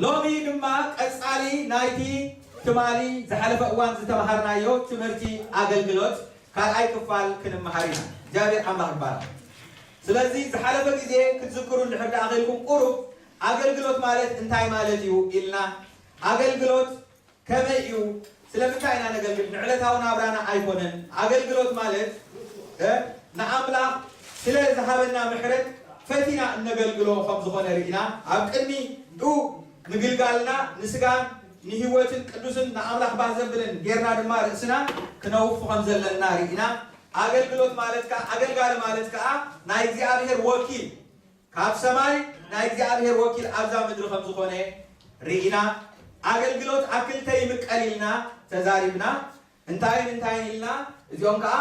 ሎሚ ድማ ቀጻሊ ናይቲ ትማሊ ዝሓለፈ እዋን ዝተምሃርናዮ ትምህርቲ ኣገልግሎት ካልኣይ ክፋል ክንምሃር ኢና። እግዚኣብሔር ኣምላኽ ይባረኽ። ስለዚ ዝሓለፈ ግዜ ክትዝክሩ እንድሕር ደኣ ኽኢልኩም ቁሩብ ኣገልግሎት ማለት እንታይ ማለት እዩ ኢልና፣ ኣገልግሎት ከመይ እዩ፣ ስለምንታይ ኢና ነገልግል፣ ንዕለታዊ ናብራና ኣይኮነን። ኣገልግሎት ማለት ንኣምላኽ ስለ ዝሃበና ምሕረት ፈቲና እነገልግሎ ከም ዝኾነ ርኢና፣ ኣብ ቅድሚኡ ምግልጋልና ንስጋን ንህይወትን ቅዱስን ንኣምላኽ ባህ ዘብልን ጌርና ድማ ርእስና ክነውፉ ከም ዘለና ርኢና። ኣገልግሎት ማለት ከዓ ኣገልጋሊ ማለት ከዓ ናይ እግዚኣብሔር ወኪል፣ ካብ ሰማይ ናይ እግዚኣብሔር ወኪል ኣብዛ ምድሪ ከም ዝኾነ ርኢና። ኣገልግሎት ኣብ ክልተ ይምቀል ኢልና ተዛሪብና። እንታይን እንታይን ኢልና፣ እዚኦም ከዓ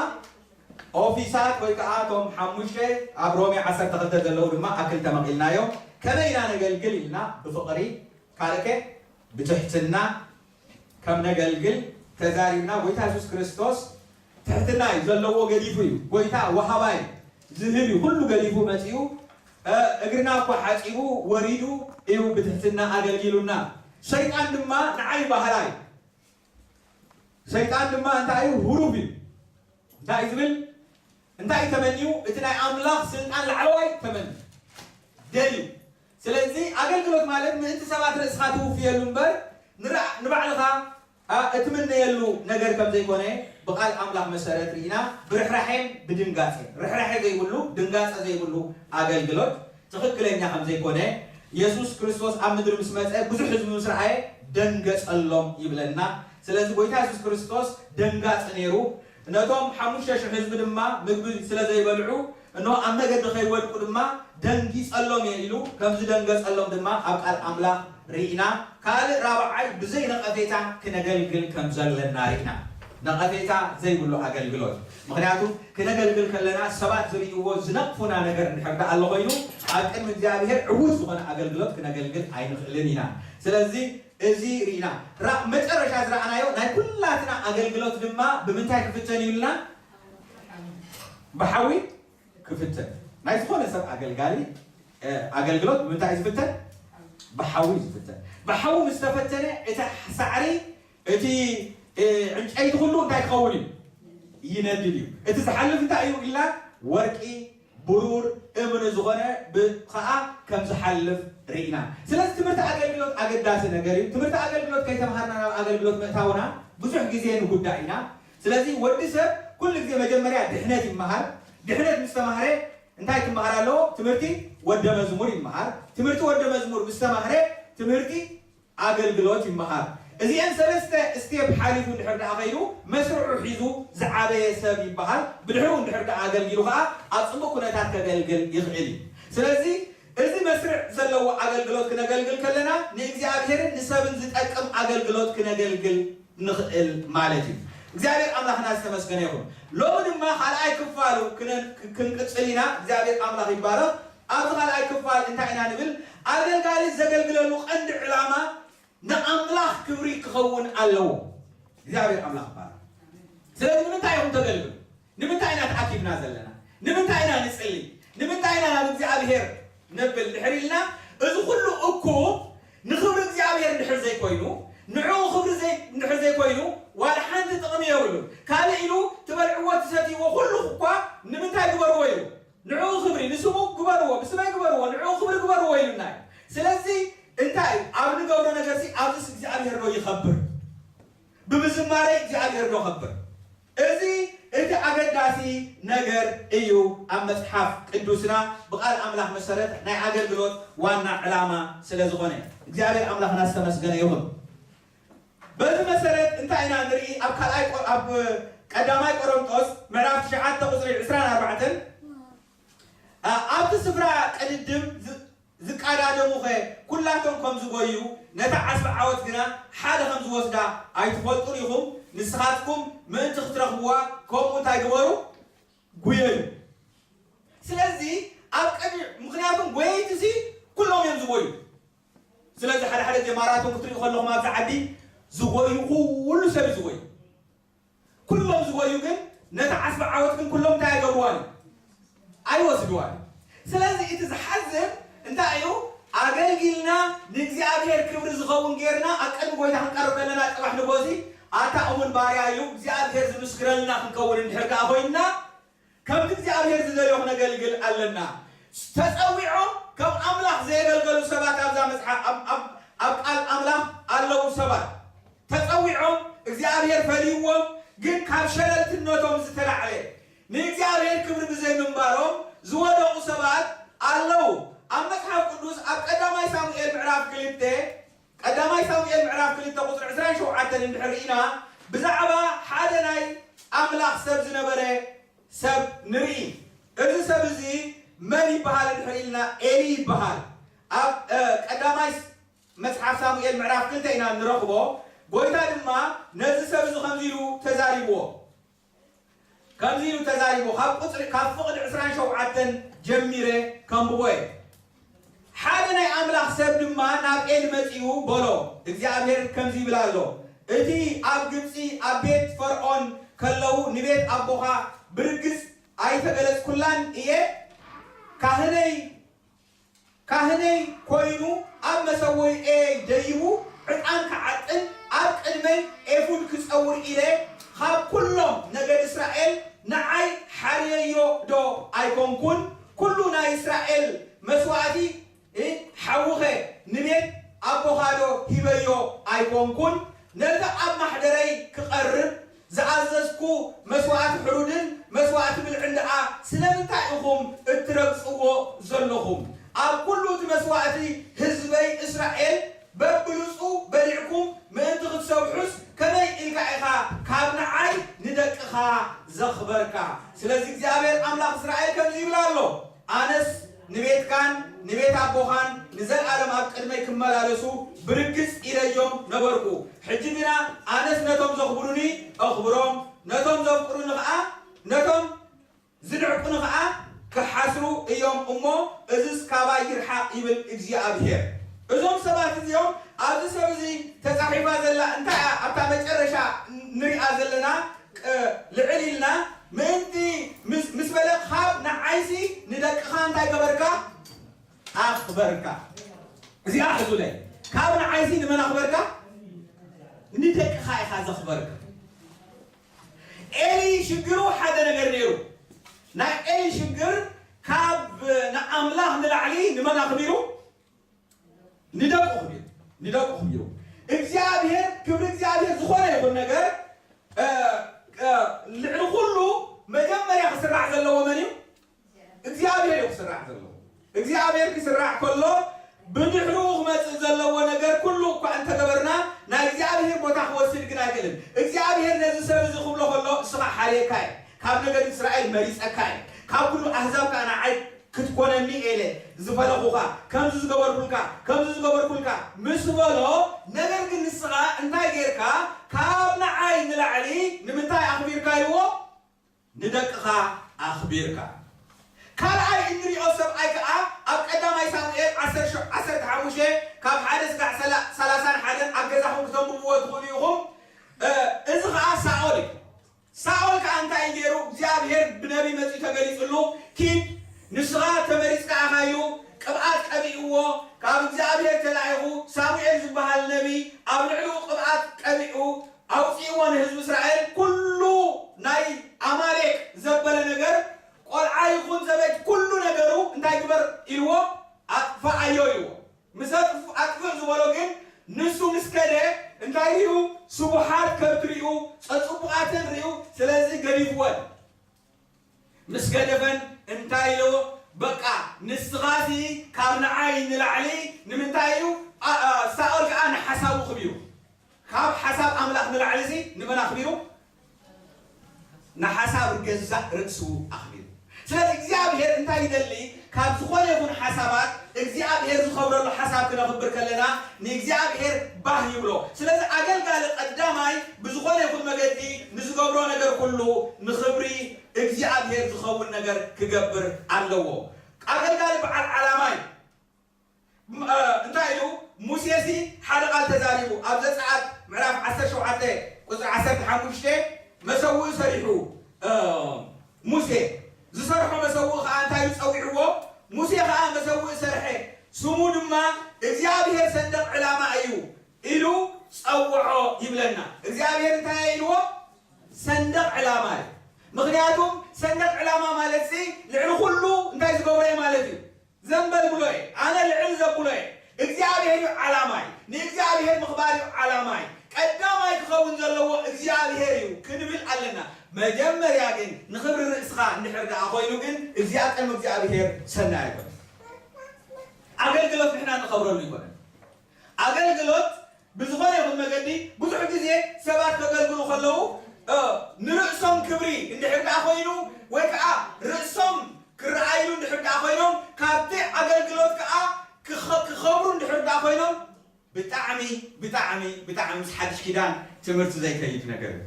ኦፊሳት ወይ ከዓ እቶም ሓሙሽተ ኣብ ሮሜ ዓሰርተ ክልተ ዘለዉ ድማ ኣብ ክልተ መቒልናዮም። ከመይ ኢና ነገልግል ኢልና ብፍቕሪ፣ ካልእከ ብትሕትና ከም ነገልግል ተዛሪብና። ጎይታ የሱስ ክርስቶስ ትሕትና እዩ ዘለዎ፣ ገዲፉ እዩ። ጎይታ ወሃባይ ዝህብ እዩ፣ ኩሉ ገዲፉ መፂኡ እግርና እኳ ሓፂቡ ወሪዱ እዩ ብትሕትና ኣገልጊሉና። ሰይጣን ድማ ንዓይ ባህላይ፣ ሰይጣን ድማ እንታይ እዩ? ህሩፍ እዩ። እንታይ እዩ ዝብል? እንታይ እዩ ተመንዩ? እቲ ናይ ኣምላኽ ስልጣን ላዕለዋይ ተመንዩ ደልዩ። ስለዚ ኣገልግሎት ማለት ምእንቲ ሰባት ርእስኻ ትውፍየሉ እምበር ንባዕልኻ እትምነየሉ ነገር ከም ዘይኮነ ብቓል ኣምላኽ መሰረት ርኢና። ብርሕራሐን ብድንጋጼ፣ ርሕራሐ ዘይብሉ፣ ድንጋጸ ዘይብሉ ኣገልግሎት ትኽክለኛ ከም ዘይኮነ፣ የሱስ ክርስቶስ ኣብ ምድሪ ምስ መጸ ብዙሕ ህዝቢ ምስ ረኣየ ደንገጸሎም ይብለና። ስለዚ ጎይታ የሱስ ክርስቶስ ደንጋጺ ነይሩ። ነቶም ሓሙሽተ ሽሕ ህዝቢ ድማ ምግቢ ስለ ዘይበልዑ፣ እንሆ ኣብ መገዲ ከይወድቁ ድማ ደንጊጸሎም እየ ኢሉ ከም ዝደንገጸሎም ድማ ኣብ ቃል ኣምላኽ ርኢና። ካልእ ራብዓይ ብዘይ ነቐፌታ ክነገልግል ከም ዘለና ርኢና። ነቐፌታ ዘይብሉ ኣገልግሎት። ምኽንያቱ ክነገልግል ከለና ሰባት ዝርእይዎ ዝነቕፉና ነገር እንድሕር ደኣ ኣሎ ኮይኑ ኣብ ቅድሚ እግዚኣብሔር ዕዉት ዝኾነ ኣገልግሎት ክነገልግል ኣይንኽእልን ኢና። ስለዚ እዚ ርኢና። መጨረሻ ዝረኣናዮ ናይ ኩላትና ኣገልግሎት ድማ ብምንታይ ክፍተን እዩ ኢልና? ብሓዊ ክፍተን። ናይ ዝኾነ ሰብ ኣገልጋሊ ኣገልግሎት ብምንታይ እዩ ዝፍተን? ብሓዊ እዩ ዝፍተን። ብሓዊ ምስ ተፈተነ እቲ ሳዕሪ፣ እቲ ዕንጨይቲ ኩሉ እንታይ ክኸውን እዩ? ይነድድ እዩ። እቲ ዝሓልፍ እንታይ እዩ ኢልና? ወርቂ፣ ብሩር፣ እምኒ ዝኾነ ከዓ ከም ዝሓልፍ ርኢና። ስለዚ ትምህርቲ ኣገልግሎት ኣገዳሲ ነገር እዩ። ትምህርቲ ኣገልግሎት ከይተምሃርና ናብ ኣገልግሎት ምእታውና ብዙሕ ግዜ ንጉዳእ ኢና። ስለዚ ወዲ ሰብ ኩሉ ግዜ መጀመርያ ድሕነት ይመሃር። ድሕነት ምስ ተማህረ እንታይ ክመሃር ኣለዎ? ትምህርቲ ወደ መዝሙር ይመሃር። ትምህርቲ ወደ መዝሙር ምስ ተማህረ ትምህርቲ ኣገልግሎት ይመሃር። እዚአን ሰለስተ ስቴፕ ሓሊፉ እንድሕር ደኣ ኸይዱ መስርዑ ሒዙ ዝዓበየ ሰብ ይበሃል። ብድሕሪኡ እንድሕር ደኣ ኣገልጊሉ ኸዓ ኣብ ፅቡቅ ኩነታት ከገልግል ይኽእል እዩ። ስለዚ እዚ መስርዕ ዘለዎ ኣገልግሎት ክነገልግል ከለና ንእግዚኣብሔርን ንሰብን ዝጠቅም ኣገልግሎት ክነገልግል ንኽእል ማለት እዩ። እግዚኣብሔር ኣምላኽና ዝተመስገነ ይኹን። ሎሚ ድማ ካልኣይ ክፋሉ ክንቅፅል ኢና። እግዚኣብሔር ኣምላኽ ይባረኽ። ኣብዚ ካልኣይ ክፋል እንታይ ኢና ንብል? ኣገልጋሊ ዘገልግለሉ ቀንዲ ዕላማ ንኣምላኽ ክብሪ ክኸውን ኣለዎ። እግዚኣብሔር ኣምላኽ ይባረኽ። ስለዚ ንምንታይ ኢኹም ተገልግሉ? ንምንታይ ኢና ተኣኪብና ዘለና? ንምንታይ ኢና ንጽሊ? ንምንታይ ኢና ናብ እግዚኣብሔር ነብል ድሕር ኢልና? እዚ ኩሉ እኩብ ንኽብሪ እግዚኣብሔር እንድሕር ዘይኮይኑ፣ ንዕኡ ክብሪ ዘይ-፣ እንድሕር ዘይኮይኑ ዋላ ሓንቲ ጥቕሚ የብሉን። ካልእ ኢሉ ትበልዕዎ ትሰትይዎ ኩሉ እኳ ንምንታይ ግበርዎ ኢሉ? ንዕኡ ክብሪ፣ ንስሙ ግበርዎ፣ ብስመይ ግበርዎ፣ ንዕኡ ክብሪ ግበርዎ ኢሉና እዩ። ስለዚ እንታይ እዩ? ኣብ ንገብሮ ነገርሲ ኣብዚስ እግዚኣብሔር ዶ ይኸብር? ብምዝማሬ እግዚኣብሔር ዶ ኸብር? እዚ እቲ ኣገዳሲ ነገር እዩ። ኣብ መጽሓፍ ቅዱስና ብቓል ኣምላኽ መሰረት ናይ ኣገልግሎት ዋና ዕላማ ስለ ዝኾነ እግዚኣብሔር ኣምላኽና ዝተመስገነ ይኹን። በዚ መሰረት እንታይ ኢና ንርኢ? ኣብ ካልኣይ ቆ-፣ ኣብ ቀዳማይ ቆሮንጦስ ምዕራፍ ትሽዓተ ቁጽሪ ዕስራን ኣርባዕተን፣ ኣ-፣ ኣብቲ ስፍራ ቅድድም ዝ-፣ ዝቃዳደሙኸ ኩላቶም ከም ዝጎዩ፣ ነታ ዓስቢ ዓወት ግና ሓደ ከም ዝወስዳ ኣይትፈልጡን ኢኹም? ንስኻትኩም ምእንቲ ክትረኽብዋ ከምኡ እንታይ ግበሩ? ጉየዩ። ስለዚ ኣብ ቅድሚ፣ ምኽንያቱም ጎየይትሲ ኩሎም እዮም ዝጎዩ። ስለዚ ሓደ ሓደ ግዜ ማራቶን ክትሪኡ ከለኹም ኣብዚ ዓዲ ዝጎዩ ኩሉ ሰብ እዩ ዝጎዩ። ኩሎም ዝጎዩ ግን ነቲ ዓስቢ ዓወት ግን ኩሎም እንታይ ኣይገብርዋን እዩ? ኣይወስድዋን እዩ። ስለዚ እቲ ዝሓዝን እንታይ እዩ? ኣገልጊልና ንእግዚኣብሔር ክብሪ ዝኸውን ጌርና ኣብ ቅድሚ ጎይታ ክንቀርብ ከለና፣ ጽባሕ ንጎሲ ኣታ እሙን ባርያ እዩ እግዚኣብሔር ዝምስክረልና ክንከውን እንድሕር ደኣ ኮይንና፣ ከምቲ እግዚኣብሔር ዝደልዮ ክነገልግል ኣለና። ተጸዊዖም ከም ኣምላኽ ዘየገልገሉ ሰባት ኣብዛ መጽሓ-፣ ኣብ፣ ኣብ፣ ኣብ ቃል ኣምላኽ ኣለዉ ሰባት። ተጸዊዖም እግዚኣብሔር ፈልይዎም፣ ግን ካብ ሸለልትነቶም ዝተላዕለ ንእግዚኣብሔር ክብሪ ብዘይምንባሮም ዝወደቑ ሰባት ኣለዉ። ኣብ መጽሓፍ ቅዱስ ኣብ ቀዳማይ ሳሙኤል ምዕራፍ ክልተ፣ ቀዳማይ ሳሙኤል ምዕራፍ ክልተ ቁጽሪ ዕስራን ሸውዓተን እንድሕር ርኢና፣ ብዛዕባ ሓደ ናይ ኣምላኽ ሰብ ዝነበረ ሰብ ንርኢ። እዚ ሰብ እዚ መን ይበሃል እንድሕር ኢልና፣ ኤሊ ይበሃል። ኣብ፣ እ፣ ቀዳማይ መጽሓፍ ሳሙኤል ምዕራፍ ክልተ ኢና ንረኽቦ። ጎይታ ድማ ነዚ ሰብ እዚ ከምዚ ኢሉ ተዛሪብዎ። ከምዚ ኢሉ ተዛሪቡ፣ ካብ ቁጽሪ፣ ካብ ፍቕዲ ዕስራን ሸውዓተን ጀሚረ ከንብቦ እየ። ሓደ ናይ ኣምላኽ ሰብ ድማ ናብ ኤሊ መጺኡ በሎ፣ እግዚኣብሔር ከምዚ ይብል ኣሎ፣ እቲ ኣብ ግብጺ ኣብ ቤት ፈርዖን ከለዉ ንቤት ኣቦኻ ብርግጽ ኣይተገለጽኩላን እየ? ካህነይ ካህነይ ኮይኑ ኣብ መሰውኢየይ ደይቡ ዕጣን ክዓጥን ኣብ ቅድመይ ኤፉድ ክጸውር ኢለ ካብ ኩሎም ነገድ እስራኤል ንዓይ ሓርየዮ ዶ ኣይኮንኩን? ኩሉ ናይ እስራኤል መስዋእቲ ሓውኸ ንቤት ኣቦኻ ዶ ሂበዮ ኣይኮንኩን? ነቲ ኣብ ማሕደረይ ክቐርብ ዝኣዘዝኩ መስዋእቲ ሕሩድን መስዋእቲ ብልዕን ደኣ ስለምንታይ ኢኹም እትረግጽዎ ዘለኹም? ኣብ ኩሉ እቲ መስዋእቲ ህዝበይ እስራኤል በብሉጹ በሊዕኩም ምእንቲ ክትሰብሑስ ከመይ ኢልካ ኢኻ ካብ ንዓይ ንደቅኻ ዘኽበርካ? ስለዚ እግዚኣብሔር ኣምላኽ እስራኤል ከምዚ ይብል ኣሎ፣ ኣነስ ንቤትካን ንቤት ኣቦኻን ንዘለኣለም ኣብ ቅድመይ ክመላለሱ ብርግጽ ኢለዮም ነበርኩ። ሕጂ ግና ኣነስ ነቶም ዘኽብሩኒ እኽብሮም፣ ነቶም ዘፍቅሩኒ ኸኣ፣ ነቶም ዝንዕቁኒ ኸኣ ክሓስሩ እዮም እሞ፣ እዝስ ካባይ ይርሓቕ ይብል እግዚኣብሄር። እዞም ሰባት እዚኦም ኣብዚ ሰብ እዚ ተጻሒፋ ዘላ እንታይ እያ? ኣብታ መጨረሻ ንሪኣ ዘለና ቅ-፣ ልዕል ኢልና ምእንቲ ምስ፣ ምስ በለ፣ ካብ ንዓይሲ ንደቅኻ እንታይ ገበርካ? ኣኽበርካ። እዚኣ ሕዙለይ። ካብ ንዓይሲ ንመን ኣኽበርካ? ንደቅኻ ኢኻ ዘኽበርካ። ኤሊ ሽግሩ ሓደ ነገር ነይሩ። ናይ ኤሊ ሽግር ካብ ንኣምላኽ ንላዕሊ ንመን ኣኽቢሩ? ንደቁ ኣኽቢሩ። ንደቁ ኣኽቢሩ። እግዚኣብሔር፣ ክብሪ እግዚኣብሔር ዝኾነ ይኹን ነገር፣ እ፣ እ፣ ልዕሊ ኩሉ መጀመርያ ክስራሕ ዘለዎ መን እዩ? እግዚኣብሔር እዩ ክስራሕ ዘለዎ። እግዚኣብሔር ክስራሕ ከሎ ብድሕሩ ክመጽእ ዘለዎ ነገር ኩሉ እኳ እንተገበርና ናይ እግዚኣብሔር ቦታ ክወስድ ግን ኣይክእልን። እግዚኣብሔር ነዚ ሰብ እዚ ክብሎ ከሎ እስኻ ሓርየካ እየ፣ ካብ ነገድ እስራኤል መሪጸካ እየ፣ ካብ ኩሉ ኣህዛብ ከኣ ንዓይ ክትኮነኒ እየ ኢለ ዝፈለኹኻ፣ ከምዚ ዝገበርኩልካ፣ ከምዚ ዝገበርኩልካ ምስ በሎ፣ ነገር ግን ንስኻ እንታይ ጌርካ? ካብ ንዓይ ንላዕሊ ንምንታይ ኣኽቢርካ ኢልዎ? ንደቅኻ ኣኽቢርካ። ካልኣይ እንሪኦ ሰብኣይ ከኣ ኣብ ቀዳማይ ሳሙኤል ዓሰርተ፣ ዓሰርተ ሓሙሽተ ካብ ሓደ ስጋዕ ሰላ-፣ ሰላሳን ሓደን ኣብ ገዛኹም ክተንብብዎ ትኽእሉ ኢኹም። እ፣ እዚ ከኣ ሳኦል እዩ። ሳኦል ከኣ እንታይ እዩ ገይሩ? እግዚኣብሔር ብነቢይ መጺኡ ተገሊጹሉ፣ "ኪድ ንስኻ ተመሪጽካ ኢኻ" ኢሉ ቅብኣት ቀቢእዎ፣ ካብ እግዚኣብሔር ተላኢኹ ሳሙኤል ዝበሃል ነቢይ ኣብ ልዕሊኡ ቅብኣት ቀቢኡ ኣውጺእዎ ንህዝቢ እስራኤል። ኩሉ ናይ ኣማሌቅ ዘበለ ነገር፣ ቆልዓ ይኹን ዘበድ ኩሉ ነገሩ እንታይ ግበር ኢልዎ? ኣጥፍኣዮ ኢልዎ። ምስ ኣጥፍ-፣ ኣጥፍእ ዝበሎ ግን ንሱ ምስ ከደ እንታይ ሪኡ? ስቡሓት ከብቲ ሪኡ፣ ጸጽቡቓትን ሪኡ፣ ስለዚ ገዲፍወን። ምስ ገደፈን እንታይ ኢልዎ? በቃ ንስኻሲ ካብ ንዓይ ንላዕሊ ንምንታይ እዩ? ኣ-፣ ኣ-፣ ሳኦል ከኣ ንሓሳቡ ክብዩ። ካብ ሓሳብ ኣምላኽ ንላዕሊሲ ንመን ኣኽቢሩ? ንሓሳብ ገዛእ ርእሱ ኣኽቢሩ። ስለዚ እግዚኣብሔር እንታይ ይደሊ? ካብ ዝኾነ ይኹን ሓሳባት እግዚኣብሔር ዝኸብረሉ ሓሳብ ክነኽብር ከለና ንእግዚኣብሔር ባህ ይብሎ። ስለዚ ኣገልጋሊ ቀዳማይ ብዝኾነ ይኹን መገዲ ንዝገብሮ ነገር ኩሉ ንኽብሪ እግዚኣብሔር ዝኸውን ነገር ክገብር ኣለዎ። ኣገልጋሊ በዓል ዓላማ እዩ። ም-፣ እ፣ እንታይ ኢሉ? ሙሴሲ ሓደ ቃል ተዛሪቡ። ኣብ ዘጸኣት ምዕራፍ ዓሰርተ ሸውዓተ ቁጽሪ ዓሰርተ ሓሙሽተ መሰውኢ ሰሪሑ፣ እ፣ ሙሴ ዝሰርሖ መሰውኢ ኸኣ እንታይ ኢሉ ጸዊዕዎ? ሙሴ ኸኣ መሰውኢ ሰርሐ፣ ስሙ ድማ እግዚኣብሔር ሰንደቕ ዕላማ እዩ ኢሉ ጸውዖ ይብለና። እግዚኣብሔር እንታይ ኢልዎ? ሰንደቕ ዕላማ እዩ። ምኽንያቱም ሰንደቕ ዕላማ ማለት ሲ ልዕሊ ኩሉ እንታይ ዝገብሮ እዩ ማለት እዩ? ዘንበልብሎ እየ፣ ኣነ ልዕል ዘብሎ እየ። እግዚኣብሔር እዩ ዓላማይ፣ ንእግዚኣብሔር ምኽባር እዩ ዓላማይ። ቀዳማይ ክኸውን ዘለዎ እግዚኣብሔር እዩ ክንብል ኣለና። መጀመርያ ግን ንኽብሪ ርእስኻ እንድሕር ደኣ ኮይኑ ግን እግዚኣብሔር ቅድሚ እግዚኣብሔር ሰናይ ኣይኮነን። ኣገልግሎት ንሕና ንኸብረሉ ይኮነን። ኣገልግሎት ብዝኾነ ይኹን መገዲ ብዙሕ ግዜ ሰባት ከገልግሉ ከለዉ ንርእሶም ክብሪ እንድሕር ደኣ ኮይኑ ወይ ከዓ ርእሶም ክረኣይሉ እንድሕር ደኣ ኮይኖም ካብቲ ኣገልግሎት ከዓ ክኸብሩ እንድሕር ደኣ ኮይኖም ብጣዕሚ ብጣዕሚ ብጣዕሚ ምስ ሓድሽ ኪዳን ትምህርቲ ዘይከይድ ነገር እዩ።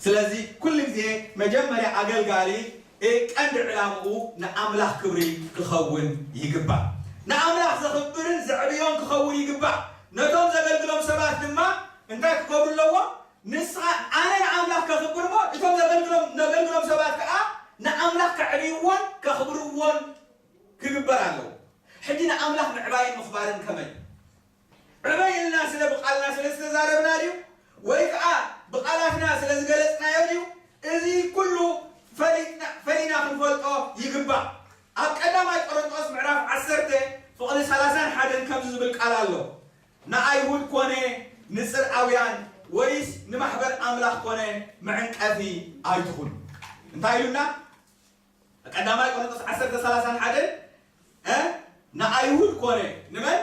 ስለዚ ኩሉ ግዜ መጀመርያ ኣገልጋሊ ቀንዲ ዕላምኡ ንኣምላኽ ክብሪ ክኸውን ይግባእ። ንኣምላኽ ዘኽብርን ዘዕብዮን ክኸውን ይግባእ። ነቶም ዘገልግሎም ሰባት ድማ እንታይ ክገብሩ ኣለዎም? ንስኻ ኣነ ንኣምላኽ ከኽብር እሞ እቶም ዘገልግሎም ነገልግሎም ሰባት ከዓ ንኣምላኽ ከዕብይዎን ከኽብርዎን ክግበር ኣለዎ። ሕጂ ንኣምላኽ ምዕባይን ምኽባርን ከመይ? ዕበይ ኢልና ስለ ብቓልና ስለ ዝተዛረብና ድዩ? ወይ ከዓ ብቓላትና ስለ ዝገለጽናዮ ድዩ? እዚ ኩሉ ፈሊጥና ፈሊና ክንፈልጦ ይግባእ። ኣብ ቀዳማይ ቆሮንጦስ ምዕራፍ ዓሰርተ ፍቕዲ ሰላሳን ሓደን ከምዚ ዝብል ቃል ኣሎ። ንኣይሁድ ኮነ ንጽርዓውያን ወይስ ንማሕበር ኣምላኽ ኮነ መዕንቀፊ ኣይትኹኑ። እንታይ ኢሉና? ቀዳማይ ቆሮንቶስ ዓሰርተ ሰላሳን ሓደን ንኣይሁድ ኮነ ንመን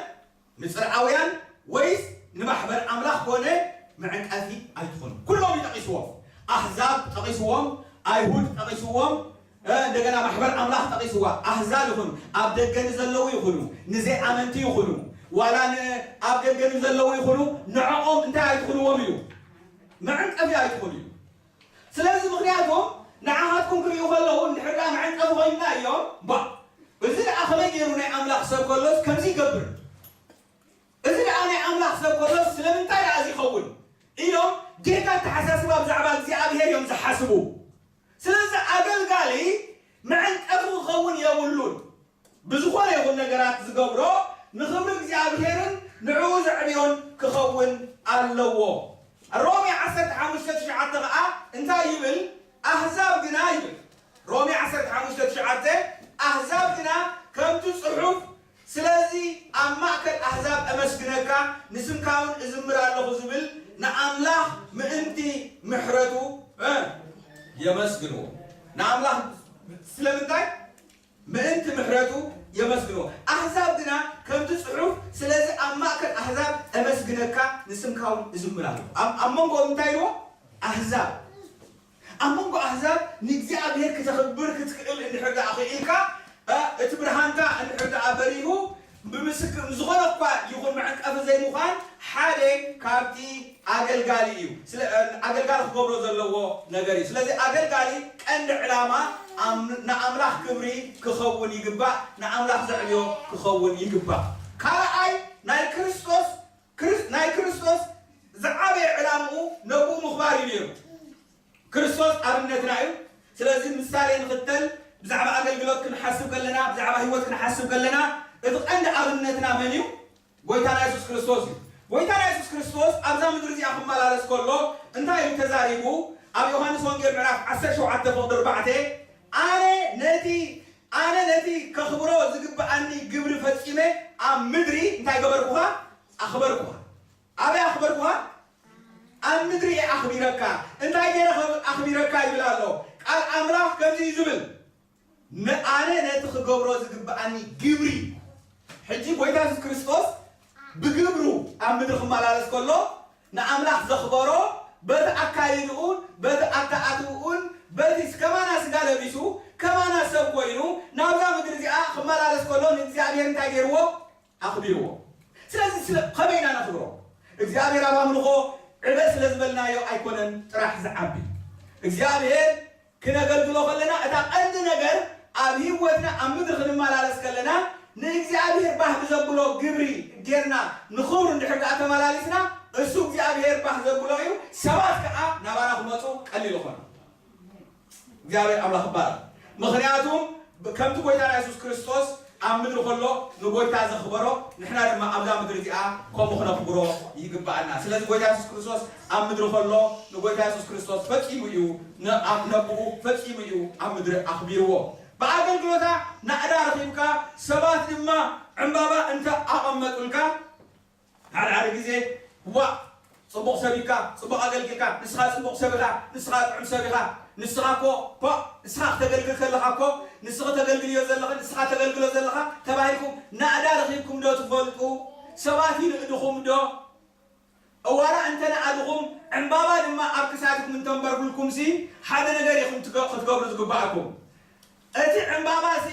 ንጽርዓውያን ወይስ ንማሕበር ኣምላኽ ኮነ መዕንቀፊ ኣይትኹኑ። ኩሎም እዩ ጠቒስዎም። ኣህዛብ ጠቒስዎም፣ ኣይሁድ ጠቒስዎም፣ እንደገና ማሕበር ኣምላኽ ጠቒስዋ። ኣህዛብ ይኹኑ፣ ኣብ ደገ ንዘለዉ ይኹኑ፣ ንዘይኣመንቲ ይኹኑ፣ ዋላ ኣብ ደገ ንዘለዉ ይኹኑ፣ ንዕኦም እንታይ ኣይትኹንዎም ኢሉ? መዕንቀፊ ኣይትኹኑ ኢሉ። ስለዚ ምኽንያቱ ንዓኻትኩም ክርእዩ ከለዉ እንድሕር ደኣ መዕንቀፊ ኮይንና እዮም ባ እዚ ደኣ ከመይ ገይሩ ናይ ኣምላኽ ሰብ ከሎስ ከምዚ ይገብር? እዚ ደኣ ናይ ኣምላኽ ሰብ ከሎስ ስለምንታይ ደኣ እዚ ይኸውን? ኢሎም ጌጋ ኣተሓሳስባ ብዛዕባ እግዚኣብሔር እዮም ዝሓስቡ። ስለዚ ኣገልጋሊ መዕንቀፊ ክኸውን የብሉን። ብዝኾነ ይኹን ነገራት ዝገብሮ ንኽብሪ እግዚኣብሔርን ንዕኡ ዘዕብዮን ክኸውን ኣለዎ። ሮሜ ዓሰርተ ሓሙሽተ ትሽዓተ ኸዓ እንታይ ይብል? ኣህዛብ ግና ይብል። ሮሜ ዓሰርተ ሓሙሽተ ትሽዓተ ኣህዛብ ግና ከምቲ ጽሑፍ ስለዚ ኣብ ማእከል ኣህዛብ እመስግነካ ንስምካ እውን እዝምር ኣለኹ ዝብል ንኣምላኽ ምእንቲ ምሕረቱ የመስግንዎ። ንኣምላኽ ስለምንታይ? ምእንቲ ምሕረቱ የመስግንዎ። ኣህዛብ ግና ከምቲ ጽሑፍ ስለዚ ኣብ ማእከል ኣህዛብ እመስግነካ ንስምካ እውን እዝምር ኣለኹ። ኣብ መንጎ እንታይ ኢልዎ? ኣህዛብ ኣብ መንጎ ኣህዛብ ንእግዚኣብሔር ክተኽብር ክትክእል እንድሕር ደኣ ክኢልካ እቲ ብርሃንካ እንድሕር ደኣ በሪሁ ብምስክር ዝኾነ እኳ ይኹን መዕንቀፊ ዘይምዃን ሓደ ካብቲ ኣገልጋሊ እዩ። ኣገልጋሊ ክገብሮ ዘለዎ ነገር እዩ። ስለዚ ኣገልጋሊ ቀንዲ ዕላማ ንኣምላኽ ክብሪ ክኸውን ይግባእ፣ ንኣምላኽ ዘዕብዮ ክኸውን ይግባእ። ካልኣይ ናይ ክርስቶስ ናይ ክርስቶስ ዝዓበየ ዕላምኡ ነብኡ ምኽባር እዩ ነይሩ። ክርስቶስ ኣብነትና እዩ። ስለዚ ምሳሌ ንኽተል ብዛዕባ ኣገልግሎት ክንሓስብ ከለና ብዛዕባ ህይወት ክንሓስብ ከለና እቲ ቀንዲ ኣብነትና መን እዩ? ጎይታና የሱስ ክርስቶስ እዩ። ጎይታና የሱስ ክርስቶስ ኣብዛ ምድሪ እዚኣ ክመላለስ ከሎ እንታይ እዩ ተዛሪቡ? ኣብ ዮሃንስ ወንጌል ምዕራፍ ዓሰርተ ሸውዓተ ፍቕዲ ኣርባዕተ ኣነ ነቲ ኣነ ነቲ ከኽብሮ ዝግብኣኒ ግብሪ ፈጺመ ኣብ ምድሪ እንታይ ገበርኩኻ? ኣኽበርኩኻ። ኣበይ ኣኽበርኩኻ? ኣብ ምድሪ እየ ኣኽቢረካ። እንታይ ገይረ ኣኽቢረካ ይብል ኣሎ ቃል ኣምላኽ። ከምዚ እዩ ዝብል፣ ንኣነ ነቲ ክገብሮ ዝግብኣኒ ግብሪ። ሕጂ ጎይታ የሱስ ክርስቶስ ብግብሩ ኣብ ምድሪ ክመላለስ ከሎ ንኣምላኽ ዘኽበሮ በቲ ኣካይድኡን በቲ ኣተኣትውኡን በቲ ከማና ስጋ ለቢሱ ከማና ሰብ ኮይኑ ናብዛ ምድሪ እዚኣ ክመላለስ ከሎ ንእግዚኣብሔር እንታይ ገይርዎ? ኣኽቢርዎ። ስለዚ ስለ ከመይ ኢና ነኽብሮ? እግዚኣብሔር ኣብ ኣምልኾ ዕበ ስለ ዝበልናዮ ኣይኮነን ጥራሕ ዝዓቢ። እግዚኣብሔር ክነገልግሎ ከለና እታ ቀንዲ ነገር ኣብ ህይወትና ኣብ ምድሪ ክንመላለስ ከለና ንእግዚኣብሔር ባህ ብዘብሎ ግብሪ ጌርና ንኽብሩ እንድሕር ደኣ ተመላሊስና እሱ እግዚኣብሔር ባህ ዘብሎ እዩ። ሰባት ከዓ ናባና ክመፁ ቀሊል ይኾነ። እግዚኣብሔር ኣምላኽ ይባረክ። ምኽንያቱም ከምቲ ጎይታና የሱስ ክርስቶስ ኣብ ምድሪ ከሎ ንጎይታ ዘኽበሮ፣ ንሕና ድማ ኣብዛ ምድሪ እዚኣ ከምኡ ክነኽብሮ ይግብኣና። ስለዚ ጎይታ የሱስ ክርስቶስ ኣብ ምድሪ ከሎ ንጎይታ የሱስ ክርስቶስ ፈጺሙ እዩ፣ ን-፣ ኣብ ነብኡ ፈጺሙ እዩ ኣብ ምድሪ ኣኽቢርዎ። ብኣገልግሎታ ናእዳ ረኺብካ፣ ሰባት ድማ ዕምባባ እንተ ኣቐመጡልካ፣ ሓደ ሓደ ግዜ፣ "ዋእ፣ ጽቡቕ ሰብ ኢካ፣ ጽቡቕ ኣገልጊልካ፣ ንስኻ ጽቡቕ ሰብ ኢኻ፣ ንስኻ ጥዑም ሰብ ኢኻ፣ ንስኻ እኮ፣ ፖእ፣ ንስኻ ክተገልግል ከለኻ እኮ፣ ንስኺ ተገልግልዮ ዘለኺ፣ ንስኻ ተገልግሎ ዘለኻ" ተባሂልኩም ናእዳ ረኺብኩም ዶ ትፈልጡ? ሰባት ይንእድኹም ዶ? እዋላ እንተ ነኣድኹም፣ ዕምባባ ድማ ኣብ ክሳድኩም እንተንበርኩልኩምሲ፣ ሓደ ነገር ኢኹም ትገ-፣ ክትገብሩ ዝግባኣኩም። እቲ ዕምባባሲ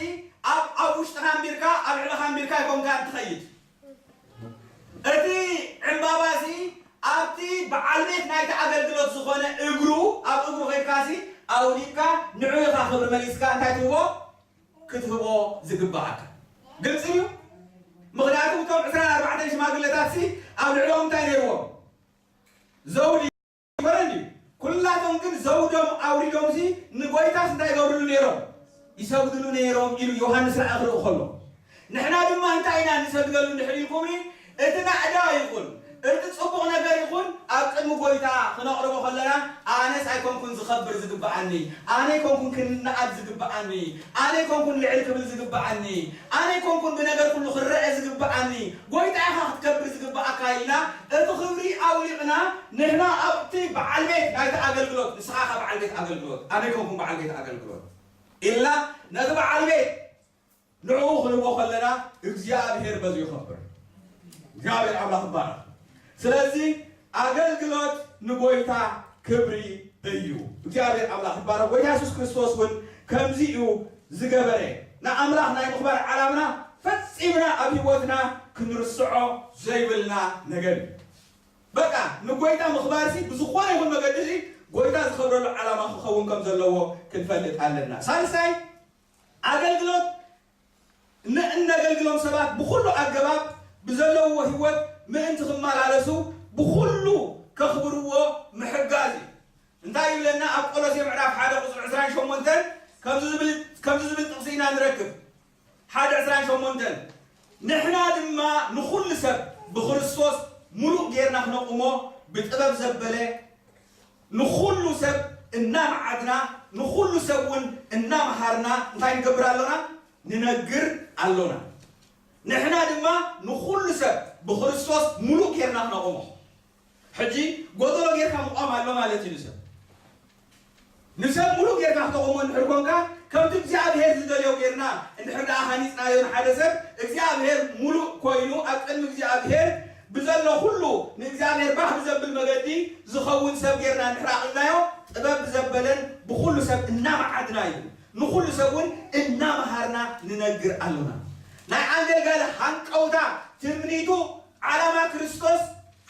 ኣብ፣ ኣብ ውሽጥኻ ኣንቢርካ፣ ኣብ ልዕለኻ ኣንቢርካ ኣይኮንካን ትኸይድ። እቲ ዕምባባሲ ኣብቲ በዓል ቤት ናይቲ ኣገልግሎት ዝኾነ እግሩ፣ ኣብ እግሩ ኸይድካሲ ኣውዲቕካ ንዑ ኢኻ ክብሪ መሊስካ እንታይ ትህቦ? ክትህቦ ዝግብኣካ። ግልጺ እዩ። ምኽንያቱ እቶም ዕስራን ኣርባዕተን ሽማግለታትሲ ኣብ ልዕሊኦም እንታይ ነይርዎም? ዘውዲ ይኾነን እዩ። ኩላቶም ግን ዘውዶም ኣውሪዶምሲ ንጎይታስ እንታይ ይገብርሉ ነይሮም? ይሰግድሉ ነይሮም ኢሉ ዮሃንስ ራእይ ክርኢ ከሎ። ንሕና ድማ እንታይ ኢና ንሰግደሉ እንድሕር ኢልኩምኒ፣ እቲ ናእዳ ይኹን፣ እቲ ጽቡቕ ነገር ይኹን፣ ኣብ ቅድሚ ጎይታ ክነቕርቦ ከለና፣ ኣነስ ኣይኮንኩን ዝኸብር ዝግብኣኒ፣ ኣነ ኣይኮንኩን ክንነኣድ ዝግብኣኒ፣ ኣነ ኣይኮንኩን ልዕል ክብል ዝግብኣኒ፣ ኣነ ኣይኮንኩን ብነገር ኩሉ ክረአ ዝግብኣኒ፣ ጎይታ ኢኻ ክትከብር ዝግብኣካ ኢልና፣ እቲ ክብሪ ኣውሊቕና፣ ንሕና ኣብቲ በዓል ቤት ናይቲ ኣገልግሎት፣ ንስኻ ኢኻ በዓል ቤት ኣገልግሎት፣ ኣነ ኣይኮንኩን በዓል ቤት ኣገልግሎት ኢልና፣ ነቲ በዓል ቤት ንዕኡ ክንህቦ ከለና እግዚኣብሔር በዚ ይኸብር። እግዚኣብሔር ኣምላኽ ይባረኽ። ስለዚ ኣገልግሎት ንጎይታ ክብሪ እዩ። እግዚኣብሔር ኣምላኽ ይባረኽ። ጎይታ የሱስ ክርስቶስ እውን ከምዚ እዩ ዝገበረ። ንኣምላኽ ናይ ምኽባር ዓላምና ፈጺምና ኣብ ህይወትና ክንርስዖ ዘይብልና ነገር እዩ። በቃ ንጎይታ ምኽባርሲ ብዝኾነ ይኹን መገዲ እዚ ጎይታ ዝኸብረሉ ዓላማ ክኸውን ከም ዘለዎ ክንፈልጥ ኣለና። ሳልሳይ ኣገልግሎት ን-፣ እነገልግሎም ሰባት ብኹሉ ኣገባብ ብዘለውዎ ህይወት ምእንቲ ክመላለሱ ብኹሉ ከኽብርዎ ምሕጋዝ እዩ። እንታይ ይብለና? ኣብ ቆሎሴ ምዕራፍ ሓደ ቁጽሪ ዕስራን ሸሞንተን ከምዚ ዝብል፣ ከምዚ ዝብል ጥቕሲ ኢና ንረክብ። ሓደ ዕስራን ሸሞንተን፣ "ንሕና ድማ ንኹሉ ሰብ ብክርስቶስ ምሉእ ጌርና ክነቑሞ ብጥበብ ዘበለ ንኹሉ ሰብ እናመዓድና፣ ንኹሉ ሰብ እውን እናመሃርና እንታይ ንገብር ኣሎና? ንነግር ኣሎና። ንሕና ድማ ንኹሉ ሰብ ብክርስቶስ ምሉእ ጌርና ክነቑሞ።" ሕጂ ጎደሎ ጌርካ ምቋም ኣሎ ማለት እዩ ንሰብ። ንሰብ ምሉእ ጌርካ ክተቑሞ እንድሕር ኮንካ፣ ከምቲ እግዚኣብሔር ዝደልዮ ጌርና እንድሕር ደኣ ሃኒጽናዮ ንሓደ ሰብ፣ እግዚኣብሔር ምሉእ ኮይኑ ኣብ ቅድሚ እግዚኣብሔር ብዘሎ ኩሉ ንእግዚኣብሔር ባህ ብዘብል መገዲ ዝኸውን ሰብ ጌርና እንድሕር ኣቕልናዮ፣ ጥበብ ብዘበለን ብኹሉ ሰብ እናመዓድና እዩ። ንኹሉ ሰብ እውን እናመሃርና ንነግር ኣሎና። ናይ ኣገልጋሊ ሃንቀውታ፣ ትምኒቱ፣ ዓላማ ክርስቶስ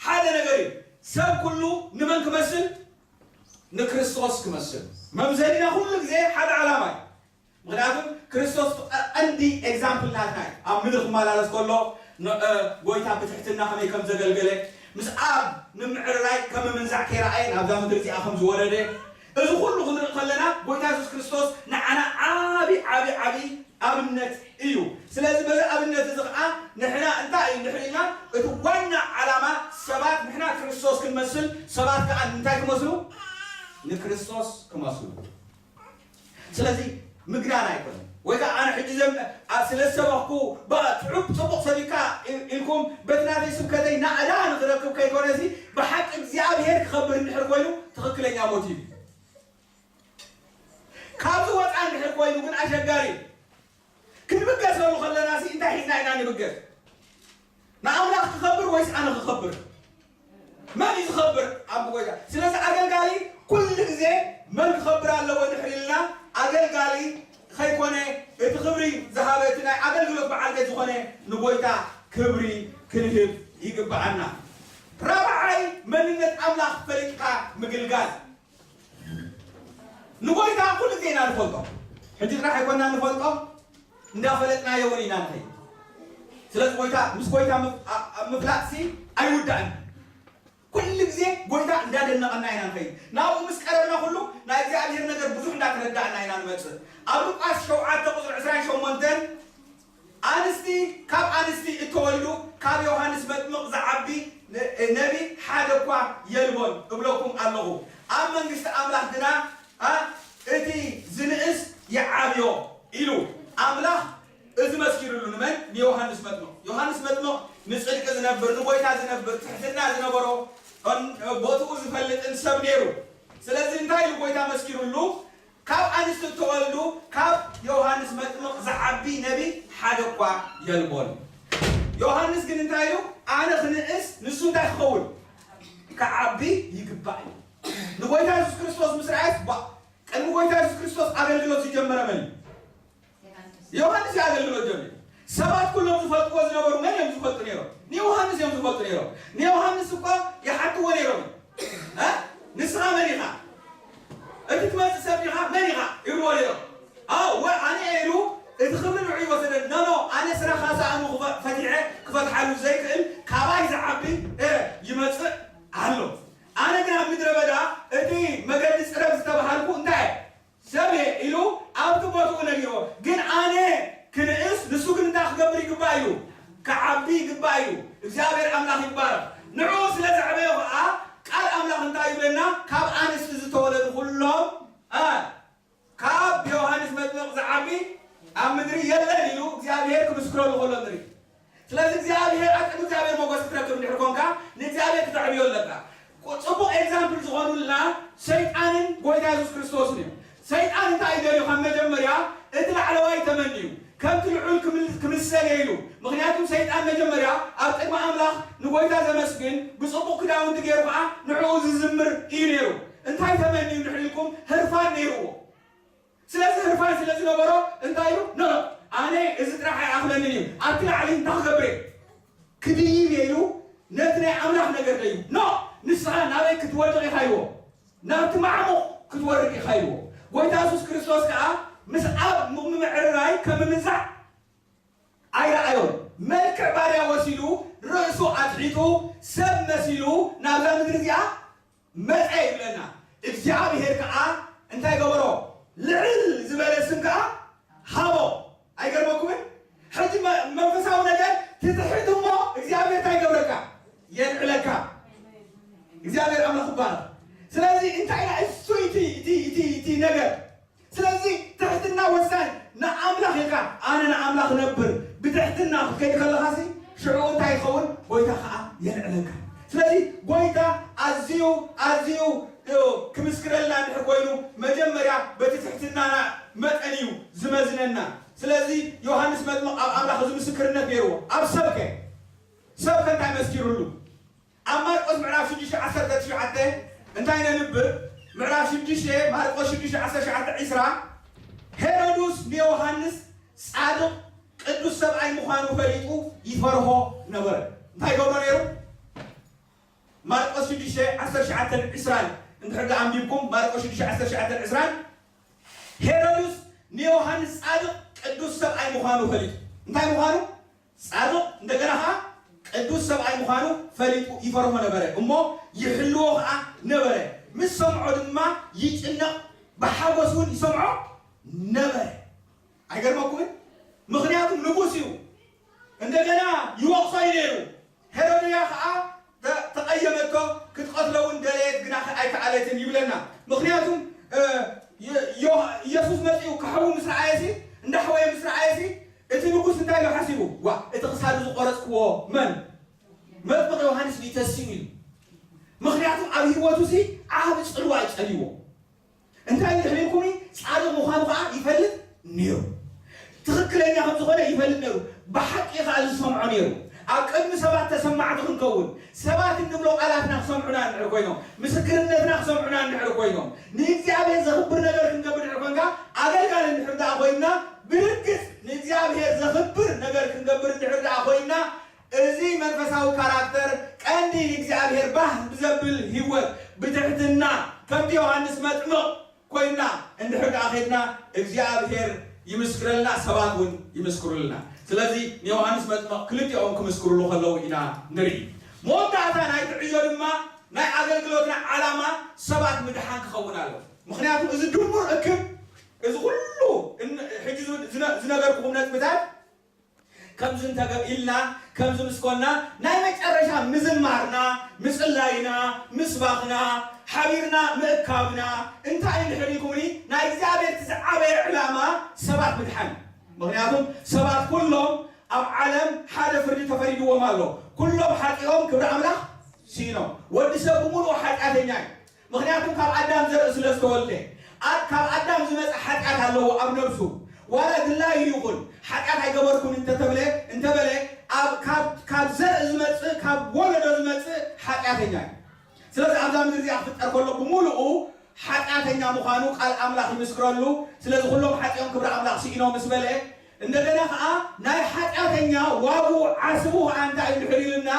ሓደ ነገር እዩ። ሰብ ኩሉ ንመን ክመስል? ንክርስቶስ ክመስል። መምዘኒና ኩሉ ግዜ ሓደ ዓላማ እዩ። ምኽንያቱም ክርስቶስ ቀ-፣ ቀንዲ ኤግዛምፕል ናትና እዩ። ኣብ ምድሪ ክመላለስ ከሎ ን-፣ እ፣ ጎይታ ብትሕትና ከመይ ከም ዘገልገለ፣ ምስ ኣብ ምምዕርራይ ከም ምንዛዕ ከይረኣየ ናብዛ ምድሪ እዚኣ ከም ዝወረደ፣ እዚ ኩሉ ክንርኢ ከለና ጎይታ የሱስ ክርስቶስ ንዓና ዓቢ፣ ዓቢ፣ ዓቢ ኣብነት እዩ። ስለዚ በዚ ኣብነት እዚ ኸዓ ንሕና እንታይ እዩ እንድሕር ኢልና፣ እቲ ዋና ዓላማ ሰባት ንሕና ክርስቶስ ክንመስል፣ ሰባት ከዓ እንታይ ክመስሉ? ንክርስቶስ ክመስሉ። ስለዚ ምግናን ኣይኮነን። ወይ ከዓ ኣነ ሕጂ ዘም-፣ ኣ-፣ ስለ ዝሰበኽኩ፣ በ-፣ ትዑብ ጽቡቕ ሰቢካ ኢል-፣ ኢልኩም በቲ ናተይ ስብከተይ ናእዳ ንኽረክብ ከይኮነሲ፣ ብሓቂ እግዚኣብሔር ክኸብር እንድሕር ኮይኑ ትኽክለኛ ሞቲቭ እዩ። ካብዚ ወፃ እንድሕር ኮይኑ ግን ኣሸጋሪ እዩ። ክንብገሰሉ ከለና ሲ እንታይ ሒዝና ኢና ንብገስ? ንኣምላኽ ክኸብር ወይስ ኣነ ክኸብር? መን እዩ ዝኸብር? ኣብ ጎይታ። ስለዚ ኣገልጋሊ ኩሉ ግዜ መን ክኸብር ኣለዎ እንድሕር ኢልና፣ ኣገልጋሊ ከይኮነ እቲ ክብሪ ዝሃበ እቲ ናይ ኣገልግሎት በዓል ቤት ዝኾነ ንጎይታ ክብሪ ክንህብ ይግብኣና። ራብዓይ መንነት ኣምላኽ ፈሊጥካ ምግልጋል። ንጎይታ ኩሉ ግዜ ኢና ንፈልጦ። ሕጂ ጥራሕ ኣይኮና ንፈልጦ፣ እንዳፈለጥናዮ እውን ኢና ንኸይድ። ስለዚ ጎይታ፣ ምስ ጎይታ ምፍ-፣ ኣ-፣ ኣ-፣ ምፍላጥሲ ኣይውዳእን። ኩሉ ግዜ ጎይታ እንዳደነቐና ኢና ንኸይድ። ናብኡ ምስ ቀረብና ኩሉ ናይ እግዚኣብሔር ነገር ብዙሕ እንዳተረዳእና ኢና ንመጽእ። ኣብ ሉቃስ ሸውዓተ ቁጽሪ ዕስራን ሸሞንተን ኢሉ ኣምላኽ እዚ መስኪሩሉ። ንመን? ንዮሃንስ መጥምቕ። ዮሃንስ መጥምቕ ንጽድቂ ዝነብር፣ ንጎይታ ዝነብር፣ ትሕትና ዝነበሮ፣ ቦትኡ ዝፈልጥን ሰብ ነይሩ። ስለዚ እንታይ ኢሉ ጎይታ መስኪሩሉ? ካብ ኣንስቲ እተወልዱ ካብ ዮሃንስ መጥምቕ ዝዓቢ ነቢ ሓደ እኳ የልቦን። ዮሃንስ ግን እንታይ ኢሉ? ኣነ ክንእስ ንሱ እንታይ ክኸውን? ክዓቢ ይግባእ እዩ። ንጎይታ የሱስ ክርስቶስ ምስ ረኣየስ፣ ባ-፣ ቅድሚ ጎይታ የሱስ ክርስቶስ ኣገልግሎት ዝጀመረ መን እዩ? ዮሃንስ እዩ ኣገልግሎት ጀሚሩ። ሰባት ኩሎም ዝፈልጥዎ ዝነበሩ መን እዮም ዝፈልጡ ነይሮም? ንዮሃንስ እዮም ዝፈልጡ ነይሮም። ንዮሃንስ እኳ ይሓትዎ ነይሮም። እ? ንስኻ መን ኢኻ? እቲ ትመጽእ ሰብ ኢኻ? መን ኢኻ? ይብልዎ ነይሮም። ኣዎ፣ ወ-፣ ኣነ እየ ኢሉ እቲ ክብሪ ንዑ ይወሰደ። ኖ፣ ኖ፣ ኣነ ስራኻ ሰኣኑ ክፈ-፣ ፈቲሐ ክፈትሓሉ ዘይክእል ካባይ ዝዓቢ፣ እ፣ ይመጽእ ኣሎ። ኣነ ግን ኣብ ምድረ በዳ እቲ መገዲ ጽረግ ዝተባሃልኩ እንታይ እየ? ሰብ እየ ኢሉ ኣብቲ ቦትኡ ነጊርዎ። ግን ኣነ ክንእስ ንሱ ግን እንታይ ክገብር ይግባእ ኢሉ? ክዓቢ ይግባእ ኢሉ። እግዚኣብሔር ኣምላኽ ይባረኽ። ንዕኡ ስለ ዘዕበዮ ኸዓ ቃል ኣምላኽ እንታይ ይብለና? ካብ ኣንስቲ ዝተወለዱ ኩሎም፣ እ፣ ካብ ዮሃንስ መጥምቕ ዝዓቢ ኣብ ምድሪ የለን ኢሉ እግዚኣብሔር ክምስክረሉ ከሎ ንርኢ። ስለዚ እግዚኣብሔር፣ ኣብ ቅድሚ እግዚኣብሔር ሞገስ ክትረክብ እንድሕር ኮንካ፣ ንእግዚኣብሔር ክተዕብዮ ኣለካ። ጽቡቕ ኤግዛምፕል ዝኾኑልና ሰይጣንን ጎይታ የሱስ ክርስቶስን እዮም። ሰይጣን እንታይ እዩ ደልዩ? ካብ መጀመርያ እቲ ላዕለዋይ ተመንዩ፣ ከምቲ ልዑል ክምል-፣ ክምሰል እየ ኢሉ። ምኽንያቱም ሰይጣን መጀመርያ ኣብ ቅድሚ ኣምላኽ ንጎይታ ዘመስግን፣ ብጽቡቕ ክዳውንቲ ገይሩ ኸዓ ንዕኡ ዝዝምር እዩ ነይሩ። እንታይ ተመንዩ እንድሕር ኢልኩም፣ ህርፋን ነይርዎ። ስለዚ ህርፋን ስለ ዝነበሮ እንታይ ኢሉ? ኖ፣ ኖ፣ ኣነ እዚ ጥራሕ ኣይኣኽለንን እዩ። ኣብቲ ላዕሊ እንታይ ክገብር እየ? ክድይብ እየ ኢሉ ነቲ ናይ ኣምላኽ ነገር ደዩ። ኖ፣ ንስኻ ናበይ ክትወድቕ ኢኻ ኢልዎ። ናብቲ ማዕሙቕ ክትወርድ ኢኻ ኢልዎ። ጎይታ የሱስ ክርስቶስ ከኣ ምስ ኣብ ምምዕርራይ ከም ምምንዛዕ ኣይረኣዮን። መልክዕ ባርያ ወሲዱ ርእሱ ኣትሒቱ ሰብ መሲሉ ናብዛ ምድሪ እዚኣ መጸ ይብለና። እግዚኣብሔር ከኣ እንታይ ገበሮ? ልዕል ዝበለ ስም ከኣ ሃቦ። ኣይገርመኩምን? ሕጂ መ-፣ መንፈሳዊ ነገር ትትሕት እሞ እግዚኣብሔር እንታይ ይገብረካ? የልዕለካ። እግዚኣብሔር ኣምላኽ ይባረኽ። ስለዚ እንታይ ኢና እሱ እቲ፣ እቲ፣ እቲ፣ እቲ ነገር? ስለዚ ትሕትና ወሳኝ። ንኣምላኽ ኢልካ፣ ኣነ ንኣምላኽ ነብር ብትሕትና ክትከይድ ከለኻሲ፣ ሽዑ እንታይ ይኸውን? ጎይታ ኸዓ የልዕለካ። ስለዚ ጎይታ ኣዝዩ፣ ኣዝዩ፣ እ፣ ክምስክረልና እንድሕር ኮይኑ፣ መጀመርያ በቲ ትሕትናና መጠን እዩ ዝመዝነና። ስለዚ ዮሃንስ መጥምቕ ኣብ ኣምላኽ እዚ ምስክርነት ነይርዎ። ኣብ ሰብከ፣ ሰብከ እንታይ መስኪሩሉ? ኣብ ማርቆስ ምዕራፍ ሽዱሽተ ዓሰርተ ትሽዓተ እንታይ ነንብብ? ምዕራፍ ሽዱሽተ፣ ማርቆስ ሽዱሽተ ዓሰርተ ትሽዓተ ዒስራ፣ ሄሮድስ ንዮሃንስ ጻድቕ ቅዱስ ሰብኣይ ምዃኑ ፈሊጡ ይፈርሆ ነበረ። እንታይ ይገብሮ ነይሩ? ማርቆስ ሽዱሽተ ዓሰርተ ትሽዓተን ዒስራን እንድሕር ደኣ ኣንቢብኩም፣ ማርቆስ ሽዱሽተ ዓሰርተ ትሽዓተን ዒስራን፣ ሄሮድስ ንዮሃንስ ጻድቕ ቅዱስ ሰብኣይ ምዃኑ ፈሊጡ፣ እንታይ ምዃኑ? ጻድቕ፣ እንደገና ኸዓ ቅዱስ ሰብኣይ ምዃኑ ፈሊጡ ይፈርሆ ነበረ፣ እሞ ይሕልዎ ኸዓ ነበረ። ምስ ሰምዖ ድማ ይጭነቕ፣ ብሓጎስ እውን ይሰምዖ ነበረ። ኣይገርመኩምን? ምኽንያቱም ንጉስ እዩ። እንደገና ይወቕሶ እዩ ነይሩ። ሄሮድያ ኸዓ ተ-፣ ተቐየመቶ፣ ክትቐትሎ እውን ደለየት፣ ግና ኣይከኣለትን ይብለና። ምኽንያቱም፣ እ፣ የ-፣ ዮ-፣ ኢየሱስ መጺኡ ክሕዊ ምስ ረኣየሲ፣ እንዳሕወየ ምስ ረኣየሲ፣ እቲ ንጉስ እንታይ ኢሉ ሓሲቡ? ዋ፣ እቲ ክሳዱ ዝቖረጽክዎ መን? መጥምቕ ዮሃንስ እዩ ተሲኡ ኢሉ። ምኽንያቱም ኣብ ህይወቱሲ ዓቢ ጽልዋ እዩ ጸልይዎ። እንታይ እንድሕር ኢልኩምኒ፣ ጻድቕ ምዃኑ ኸዓ ይፈልጥ ነይሩ። ትኽክለኛ ከም ዝኾነ ይፈልጥ ነይሩ። ብሓቂ ኸዓ ዝሰምዖ ነይሩ። ኣብ ቅድሚ ሰባት ተሰማዕቲ ክንከውን፣ ሰባት እንብሎ ቃላትና ክሰምዑና እንድሕር ኮይኖም፣ ምስክርነትና ክሰምዑና እንድሕር ኮይኖም፣ ንእግዚኣብሔር ዘኽብር ነገር ክንገብር እንድሕር ኮንካ፣ ኣገልጋሊ እንድሕር ደኣ ኮይንና፣ ብርግጽ ንእግዚኣብሔር ዘኽብር ነገር ክንገብር እንድሕር ደኣ ኮይንና፣ እዚ መንፈሳዊ ካራክተር ቀንዲ ንእግዚኣብሔር ባህ ብዘብል ህይወት ብትሕትና ከምቲ ዮሃንስ መጥምቕ ኮይንና እንድሕር ደኣ ኸድና እግዚኣብሔር ይምስክረልና፣ ሰባት እውን ይምስክሩልና። ስለዚ ንዮሃንስ መጥምቕ ክልቲኦም ክምስክሩሉ ከለዉ ኢና ንርኢ። መወዳእታ ናይቲ ዕዮ ድማ ናይ ኣገልግሎትና ዓላማ ሰባት ምድሓን ክኸውን ኣለዎ። ምኽንያቱ እዚ ድሙር እክብ፣ እዚ ኩሉ እን-፣ ሕጂ ዝነ-፣ ዝነገርኩኹም ነጥብታት ከምዚ እንተገብ ኢልና፣ ከምዚ ምስ ኮና፣ ናይ መጨረሻ ምዝማርና፣ ምጽላይና፣ ምስባኽና፣ ሓቢርና ምእካብና እንታይ እንድሕር ኢልኩምኒ፣ ናይ እግዚኣብሔር እቲ ዝዓበየ ዕላማ ሰባት ምድሓን እዩ። ምኽንያቱም ሰባት ኩሎም ኣብ ዓለም ሓደ ፍርዲ ተፈሪድዎም ኣሎ። ኩሎም ሓጢኦም ክብሪ ኣምላኽ ስኢኖም። ወዲ ሰብ ብምሉኡ ሓጢኣተኛ እዩ። ምኽንያቱም ካብ ኣዳም ዘርኢ ስለ ዝተወልደ፣ ኣ-፣ ካብ ኣዳም ዝመጽእ ሓጢኣት ኣለዎ ኣብ ነብሱ። ዋላ ድላዩ ይኹን፣ ሓጢኣት ኣይገበርኩን እንተተብለ፣ እንተበለ፣ ኣብ፣ ካብ፣ ካብ ዘርኢ ዝመጽእ፣ ካብ ወለዶ ዝመጽእ ሓጢኣተኛ እዩ። ስለዚ ኣብዛ ምድሪ እዚኣ ክፍጠር ከሎ ብምሉኡ ሓጢኣተኛ ምዃኑ ቃል ኣምላኽ ይምስክረሉ። ስለዚ ኩሎም ሓጢኦም ክብሪ ኣምላኽ ስኢኖም ምስ በለ፣ እንደገና ኸዓ ናይ ሓጢኣተኛ ዋግኡ ዓስቡ ኸዓ እንታይ እንድሕር ኢልና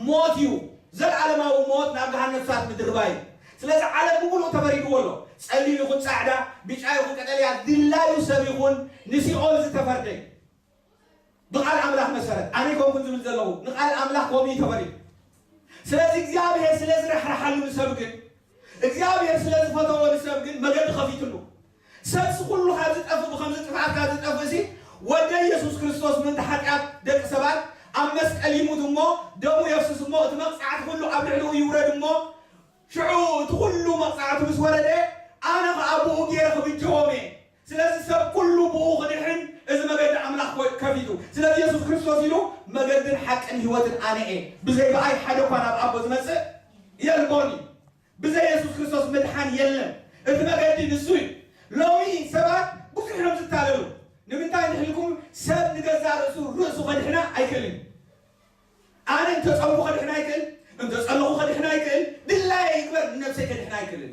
ሞት እዩ። ዘለዓለማዊ ሞት ናብ ገሃነም እሳት ምድርባይ እዩ። ስለዚ ዓለም ብምሉኡ ተፈሪድዎ ኣሎ። ጸሊም ይኹን ጻዕዳ፣ ብጫ ይኹን ቀጠልያ፣ ድላዩ ሰብ ይኹን ንሲኦል ዝተፈርደ እዩ። ብቓል ኣምላኽ መሰረት ኣነ ኣይኮንኩን ዝብል ዘለኹ፣ ንቓል ኣምላኽ ከምኡ እዩ ተፈሪዱ። ስለዚ እግዚኣብሔር ስለ ዝረሕረሓሉ ንሰብ ግን፣ እግዚኣብሔር ስለ ዝፈተዎ ንሰብ ግን መገዲ ከፊትሉ። ሰብሲ ኩሉ ካብ ዝጠፍእ፣ ብኸምዚ ጥፍኣት ካብ ዝጠፍእ ሲ ወደ ኢየሱስ ክርስቶስ ምእንቲ ሓጢኣት ደቂ ሰባት ኣብ መስቀል ይሙት እሞ ደሙ የፍስስ እሞ እቲ መቕጻዕቲ ኩሉ ኣብ ልዕሊኡ ይውረድ እሞ ሽዑ እቲ ኩሉ መቕጻዕቲ ምስ ወረደ ኣነ ኸዓ ብኡ ገይረ ክብጀዎም እየ። ስለዚ ሰብ ኩሉ ብኡ ክድሕን እዚ መገዲ ኣምላኽ ኮ-፣ ከፊቱ። ስለዚ የሱስ ክርስቶስ ኢሉ መገድን ሓቅን ህይወትን ኣነ እየ። ብዘይ ብኣይ ሓደ እኳ ናብ ኣቦ ዝመጽእ የልቦን እዩ። ብዘይ የሱስ ክርስቶስ ምድሓን የለን። እቲ መገዲ ንሱ እዩ። ሎሚ ሰባት ብዙሕ እዮም ዝታለሉ። ንምንታይ እንድሕልኩም ሰብ ንገዛእ ርእሱ ርእሱ ከድሕና ኣይክእልን። ኣነ እንተጸምኩ ከድሕና ኣይክእል፣ እንተጸለኹ ከድሕና ኣይክእል፣ ድላየ ይግበር ንነብሰይ ከድሕና ኣይክእልን።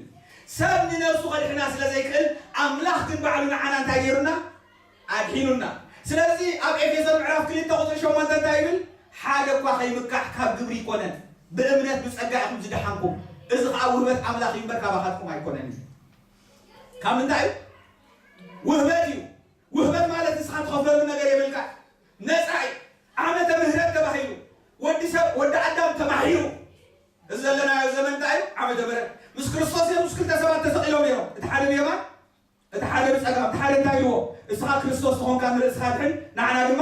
ሰብ ንነብሱ ከድሕና ስለ ዘይክእል ኣምላኽ ግን ባዕሉ ንዓና እንታይ ገይሩና? ኣድሒኑና። ስለዚ ኣብ ኤፌሶን ምዕራፍ ክልተ ቁጽሪ ሸሞንተ እንታይ ይብል? ሓደ እኳ ከይምካሕ ካብ ግብሪ ይኮነን፣ ብእምነት ብጸጋ ኢኹም ዝደሓንኩም፣ እዚ ኸኣ ውህበት ኣምላኽ እዩ እምበር ካባኻትኩም ኣይኮነን እዩ። ካብ ምንታይ እዩ? ውህበት እዩ። ውህበት ማለት ንስኻ ትኸፍለሉ ነገር የብልካ፣ ነጻ እዩ። ዓመተ ምህረት ተባሂሉ ወዲ ሰብ ወዲ ኣዳም ተማሒሩ። እዚ ዘለናዮ ዘመን እንታይ እዩ? ዓመተ ምህረት። ምስ ክርስቶስ የሱስ ክልተ ሰባት ተሰቒሎም ነይሮም፣ እቲ ሓደ ብየማን እቲ ሓደ ብጸጋም። እቲ ሓደ እንታይ ኢልዎ? እስኻ ክርስቶስ ተኾንካ ንርእስኻ ድሕን ንዓና ድማ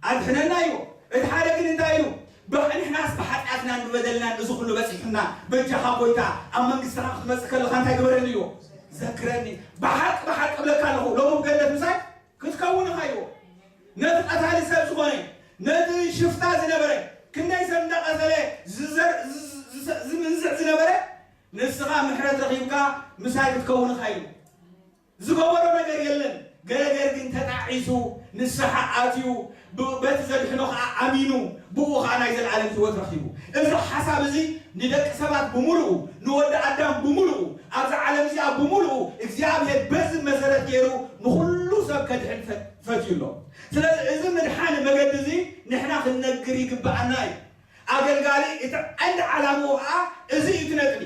ኣድሕነና ኢልዎ። እቲ ሓደ ግን እንታይ ኢሉ? በ-፣ ንሕናስ ብሓጢኣትናን ብበደልናን እዚ ኩሉ በጺሑና፣ በጃኻ ጎይታ ኣብ መንግስትኻ ክትመጽእ ከለኻ እንታይ ግበረኒ ኢልዎ? ዘክረኒ። ብሓቂ ብሓቂ እብለካ ኣለኹ ሎሚ ብገነት ምሳይ ክትከውን ኢኻ ኢልዎ። ነቲ ቀታሊ ሰብ ዝኾነ፣ ነቲ ሽፍታ ዝነበረ፣ ክንደይ ሰብ እንዳቐተለ ዝዘር-፣ ዝ-፣ ዝ-፣ ዝ-፣ ዝምንዝዕ ዝነበረ፣ ንስኻ ምሕረት ረኺብካ ምሳይ ክትከውን ኢኻ ኢሉ። ዝገበሮ ነገር የለን። ገረገር ግን ተጣዒሱ፣ ንስሓ ኣትዩ፣ ብ-፣ በቲ ዘድሕኖ ኸዓ ኣሚኑ፣ ብኡ ኸዓ ናይ ዘለዓለም ህይወት ረኺቡ። እዚ ሓሳብ እዚ ንደቂ ሰባት ብምሉኡ፣ ንወዲ ኣዳም ብምሉኡ፣ ኣብዛ ዓለም እዚኣ ብምሉኡ፣ እግዚኣብሔር በዚ መሰረት ገይሩ ንኹሉ ሰብ ከድሕን ፈ-፣ ፈትዩ ኣሎ። ስለዚ እዚ ምድሓን መገዲ እዚ ንሕና ክንነግር ይግብኣና እዩ። ኣገልጋሊ እቲ ዓንዲ ዓላምኡ ኸዓ እዚ እዩ እቲ ነጥቢ።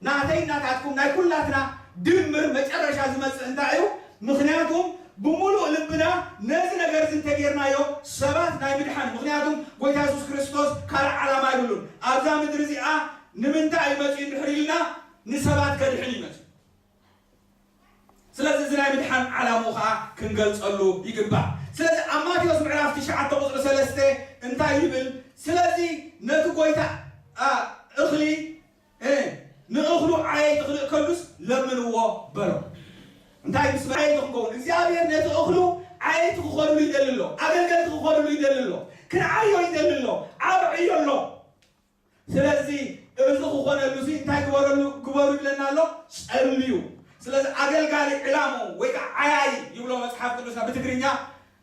ናተይ ናታትኩም ናይ ኩላትና ድምር መጨረሻ ዝመጽእ እንታይ እዩ? ምኽንያቱም ብምሉእ ልብና ነዚ ነገር እዚ እንተጌርናዮ ሰባት ናይ ምድሓን፣ ምኽንያቱም ጎይታ የሱስ ክርስቶስ ካልእ ዓላማ የብሉን። ኣብዛ ምድሪ እዚኣ ንምንታይ እዩ መጺኡ እንድሕር ኢልና ንሰባት ከድሕን እዩ መጺኡ። ስለዚ እዚ ናይ ምድሓን ዓላምኡ ኸዓ ክንገልጸሉ ይግባእ። ስለዚ ኣብ ማቴዎስ ምዕራፍ ትሽዓተ ቁጽሪ ሰለስተ እንታይ ይብል? ስለዚ ነቲ ጎይታ፣ ኣ፣ እኽሊ፣ እ፣ ንእኽሉ ዓየይቲ ክልእከሉስ ለምንዎ በሎ። እንታይ ምስ ዓየይቲ ክንከውን? እግዚኣብሔር ነቲ እኽሉ ዓየይቲ ክኾንሉ ይደሊ ኣሎ። ኣገልገልቲ ክኾንሉ ይደሊ ኣሎ። ክንዓዮ ይደሊ ኣሎ። ዓብ ዕዮ ኣሎ። ስለዚ እዚ ክኾነሉ እዚ እንታይ ግበረሉ፣ ግበሩ ይብለና ኣሎ? ጸልዩ። ስለዚ ኣገልጋሊ ዕላሙ ወይ ከዓ ዓያይ ይብሎ መጽሓፍ ቅዱስና ብትግርኛ፣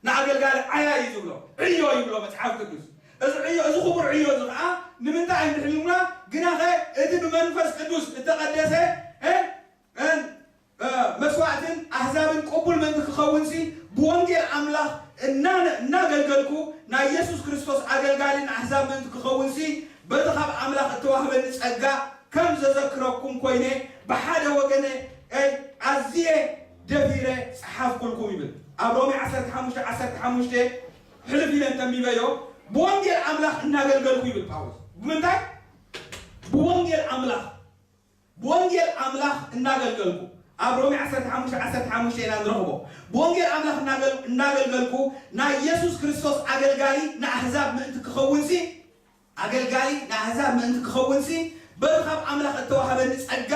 ንኣገልጋሊ ዓያይ እዩ ዝብሎ፣ ዕዮ ይብሎ መጽሓፍ ቅዱስ። እዚ ዕዮ፣ እዚ ክቡር ዕዮ እዚ ከዓ ንምንታይ እንድሕልምና ግናኸ እቲ ብመንፈስ ቅዱስ እተቐደሰ፣ እ፣ እ፣ እ፣ መስዋዕትን ኣህዛብን ቅቡል ምእንቲ ክኸውንሲ ብወንጌል ኣምላኽ እና-፣ እናገልገልኩ ናይ የሱስ ክርስቶስ ኣገልጋሊ ንኣህዛብ ምእንቲ ክኸውንሲ በቲ ካብ ኣምላኽ እተዋህበኒ ጸጋ ከም ዘዘክረኩም ኮይነ ብሓደ ወገነ፣ እ፣ ኣዝየ ደፊረ ጸሓፍኩልኩም ይብል። ኣብ ሮሜ ዓሰርተ ሓሙሽተ ዓሰርተ ሓሙሽተ ሕልፍ ኢለ እንተንቢበዮ፣ ብወንጌል ኣምላኽ እናገልገልኩ ይብል ጳውሎስ። ብምንታይ? ብወንጌል ኣምላኽ። ብወንጌል ኣምላኽ እናገልገልኩ፣ ኣብ ሮሜ ዓሰርተ ሓሙሽተ ዓሰርተ ሓሙሽተ ኢና ንረኽቦ። ብወንጌል ኣምላኽ እናገል-፣ እናገልገልኩ፣ ናይ የሱስ ክርስቶስ ኣገልጋሊ ንኣህዛብ ምእንቲ ክኸውንሲ፣ ኣገልጋሊ ንኣህዛብ ምእንቲ ክኸውንሲ፣ በዚ ካብ ኣምላኽ እተዋህበኒ ጸጋ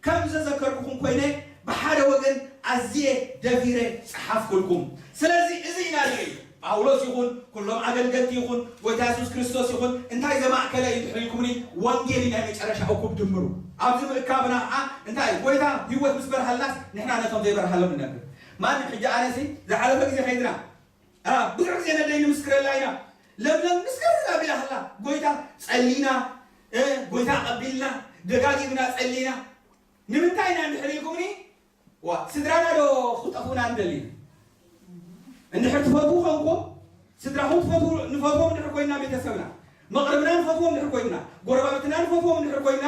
ከም ዘዘከርኩኹም ኮይነ፣ ብሓደ ወገን ኣዝየ ደፊረ ጸሓፍኩልኩም። ስለዚ እዚ ኢና ንርኢ። ጳውሎስ ይኹን፣ ኩሎም ኣገልገልቲ ይኹን፣ ጎይታ የሱስ ክርስቶስ ይኹን፣ እንታይ ዘማእከለ እዩ እንድሕር ኢልኩምኒ፣ ወንጌል እዩ ናይ መጨረሻ እኩብ ድምሩ። ኣብዚ ምእካብና ኸዓ እንታይ፣ ጎይታ ህይወት ምስ በርሃልናስ፣ ንሕና ነቶም ዘይበርሃሎም ንነብር። ማንም ሕጂ ኣነሲ ዝሓለፈ ግዜ ከይድና፣ አ፣ ብዙሕ ግዜ ነደይ ንምስክረላ ኢና። ለምለም ምስክር ኣቢላ ከላ፣ ጎይታ ጸሊና፣ እ፣ ጎይታ ቀቢልና፣ ደጋጊምና ጸሊና። ንምንታይ ኢና እንድሕር ኢልኩምኒ፣ ዋ፣ ስድራና ዶ ክጠፉና እንደሊ? እንድሕር ትፈትዉ ኾንኩም፣ ስድራኹም ትፈትዉ፣ ንፈትዎም እንድሕር ኮይና፣ ቤተሰብና፣ መቕርብና ንፈትዎም እንድሕር ኮይና፣ ጎረባብትና ንፈትዎም እንድሕር ኮይና፣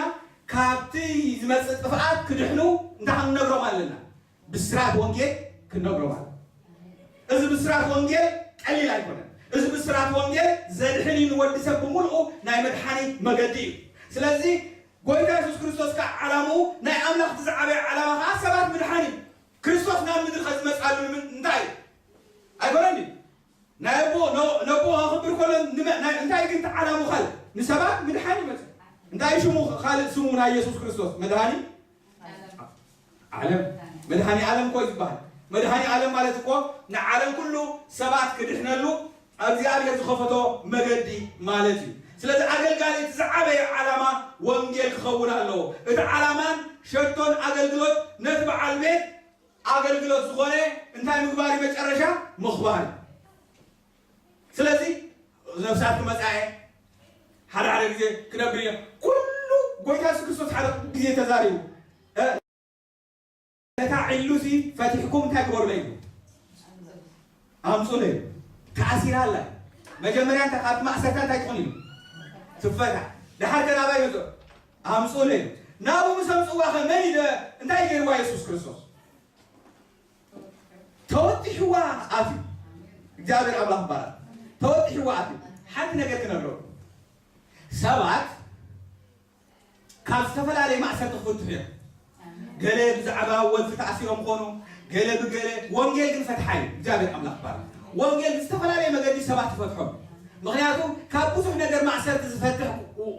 ካብቲ ዝመጽእ ጥፍኣት ክድሕኑ እንታይ ክንነግሮም ኣለና? ብስራት ወንጌል ክንነግሮም ኣለና። እዚ ብስራት ወንጌል ቀሊል ኣይኮነን። እዚ ብስራት ወንጌል ዘድሕን እዩ፣ ንወዲ ሰብ ብምሉኡ ናይ መድሓኒ መገዲ እዩ። ስለዚ ጎይታ የሱስ ክርስቶስ ከዓ ዓላምኡ፣ ናይ ኣምላኽ እቲ ዝዓበየ ዓላማ ከዓ ሰባት ምድሓን እዩ። ክርስቶስ ናብ ምድሪ ከዝመፅኣሉ ምን-፣ እንታይ እዩ? ኣይኮነን እዩ? ናይ ኣቦ፣ ነ-፣ ነቦ ከኽብር ከሎ ንመ-፣ ናይ-፣ እንታይ ግን እቲ ዓላምኡ ካልእ? ንሰባት ምድሓን ይመፅእ። እንታይ ሽሙ ካልእ ስሙ ናይ የሱስ ክርስቶስ? መድሃኒ ዓለም። መድሃኒ ዓለም እኮ እዩ ዝበሃል። መድሃኒ ዓለም ማለት እኮ ንዓለም ኩሉ ሰባት ክድሕነሉ እግዚኣብሔር ዝኸፈቶ መገዲ ማለት እዩ። ስለዚ ኣገልጋሊ እቲ ዝዓበየ ዓላማ ወንጌል ክኸውን ኣለዎ። እቲ ዓላማን ሸቶን ኣገልግሎት ነቲ በዓል ቤት ኣገልግሎት ዝኾነ እንታይ ምግባር እዩ መጨረሻ? ምኽባር እዩ። ስለዚ ነፍሳት ክመጻ እየ፣ ሓደ ሓደ ግዜ ክነብር እየ። ኩሉ ጎይታ የሱስ ክርስቶስ ሓደ ግዜ ተዛሪቡ። እ፣ ነታ ዒሉ ሲ ፈቲሕኩም እንታይ ግበሩለይ ኢሉ? ኣምጹለይ። ተኣሲራ ኣላ። መጀመርያ እንተ-፣ ካብ ማእሰርታ እንታይ ትኹን ኢሉ? ትፈታ። ደሓር ከ ናባይ መጾ? ኣምጹለይ። ናብኡ ምስ ኣምጽዋ ከ መን ኢለ-፣ እንታይ ገይርዋ የሱስ ክርስቶስ? ተወጢሕዋ ኣትዩ። እግዚኣብሔር ኣምላኽ ይባረክ። ተወጢሕዋ ኣትዩ። ሓንቲ ነገር ክነግረኩም። ሰባት ካብ ዝተፈላለየ ማእሰርቲ ክፍትሑ እዮም። ገለ ብዛዕባ ወልፊ ተኣሲሮም ኾኑ፣ ገለ ብገለ፣ ወንጌል ግን ፈትሓ እዩ። እግዚኣብሔር ኣምላኽ ይባረክ። ወንጌል ብዝተፈላለየ መገዲ ሰባት ይፈትሖም። ምኽንያቱ ካብ ብዙሕ ነገር ማእሰርቲ ዝፈትሕ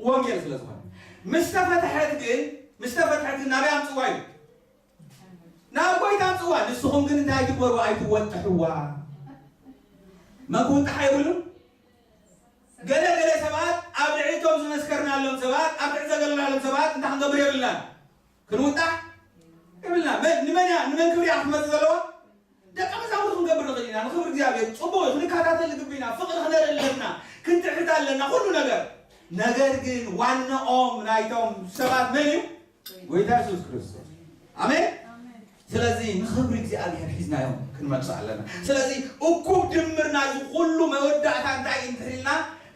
ወንጌል ስለ ዝኾነ። ምስ ተፈትሐት ግን፣ ምስ ተፈትሐት ግን ናበይ ኣምጽዋ እዩ? ናብ ጎይታ ኣምጽዋ። ንስኹም ግን እንታይ ትግበሩ? ኣይትወጥሕዋ። መን ክውጥሓ የብሉን። ገለ ገለ ሰባት ኣብ ልዕሊ እቶም ዝመስከርናሎም ሰባት፣ ኣብ ልዕሊ ዘገልናሎም ሰባት እንታይ ክንገብር የብልናን? ክንውጣሕ የብልና። መን፣ ንመን እያ፣ ንመን ክብሪ እያ ክትመጽእ ዘለዋ? ደቀ መዛሙርቱ ክንገብር ንኽእል ኢና። ንኽብሪ እግዚኣብሔር ጽቡቕ እዩ፣ ክንከታተል ንግብ ኢና፣ ፍቕሪ ክነርኢ ኣለና፣ ክንትሕት ኣለና፣ ኩሉ ነገር። ነገር ግን ዋናኦም ናይቶም ሰባት መን እዩ? ጎይታ የሱስ ክርስቶስ። ኣሜን። ስለዚ ንኽብሪ እግዚኣብሔር ሒዝናዮም ክንመጽእ ኣለና። ስለዚ እኩብ ድምር ናይዚ ኩሉ መወዳእታ እንታይ እዩ እንድሕር ኢልና፣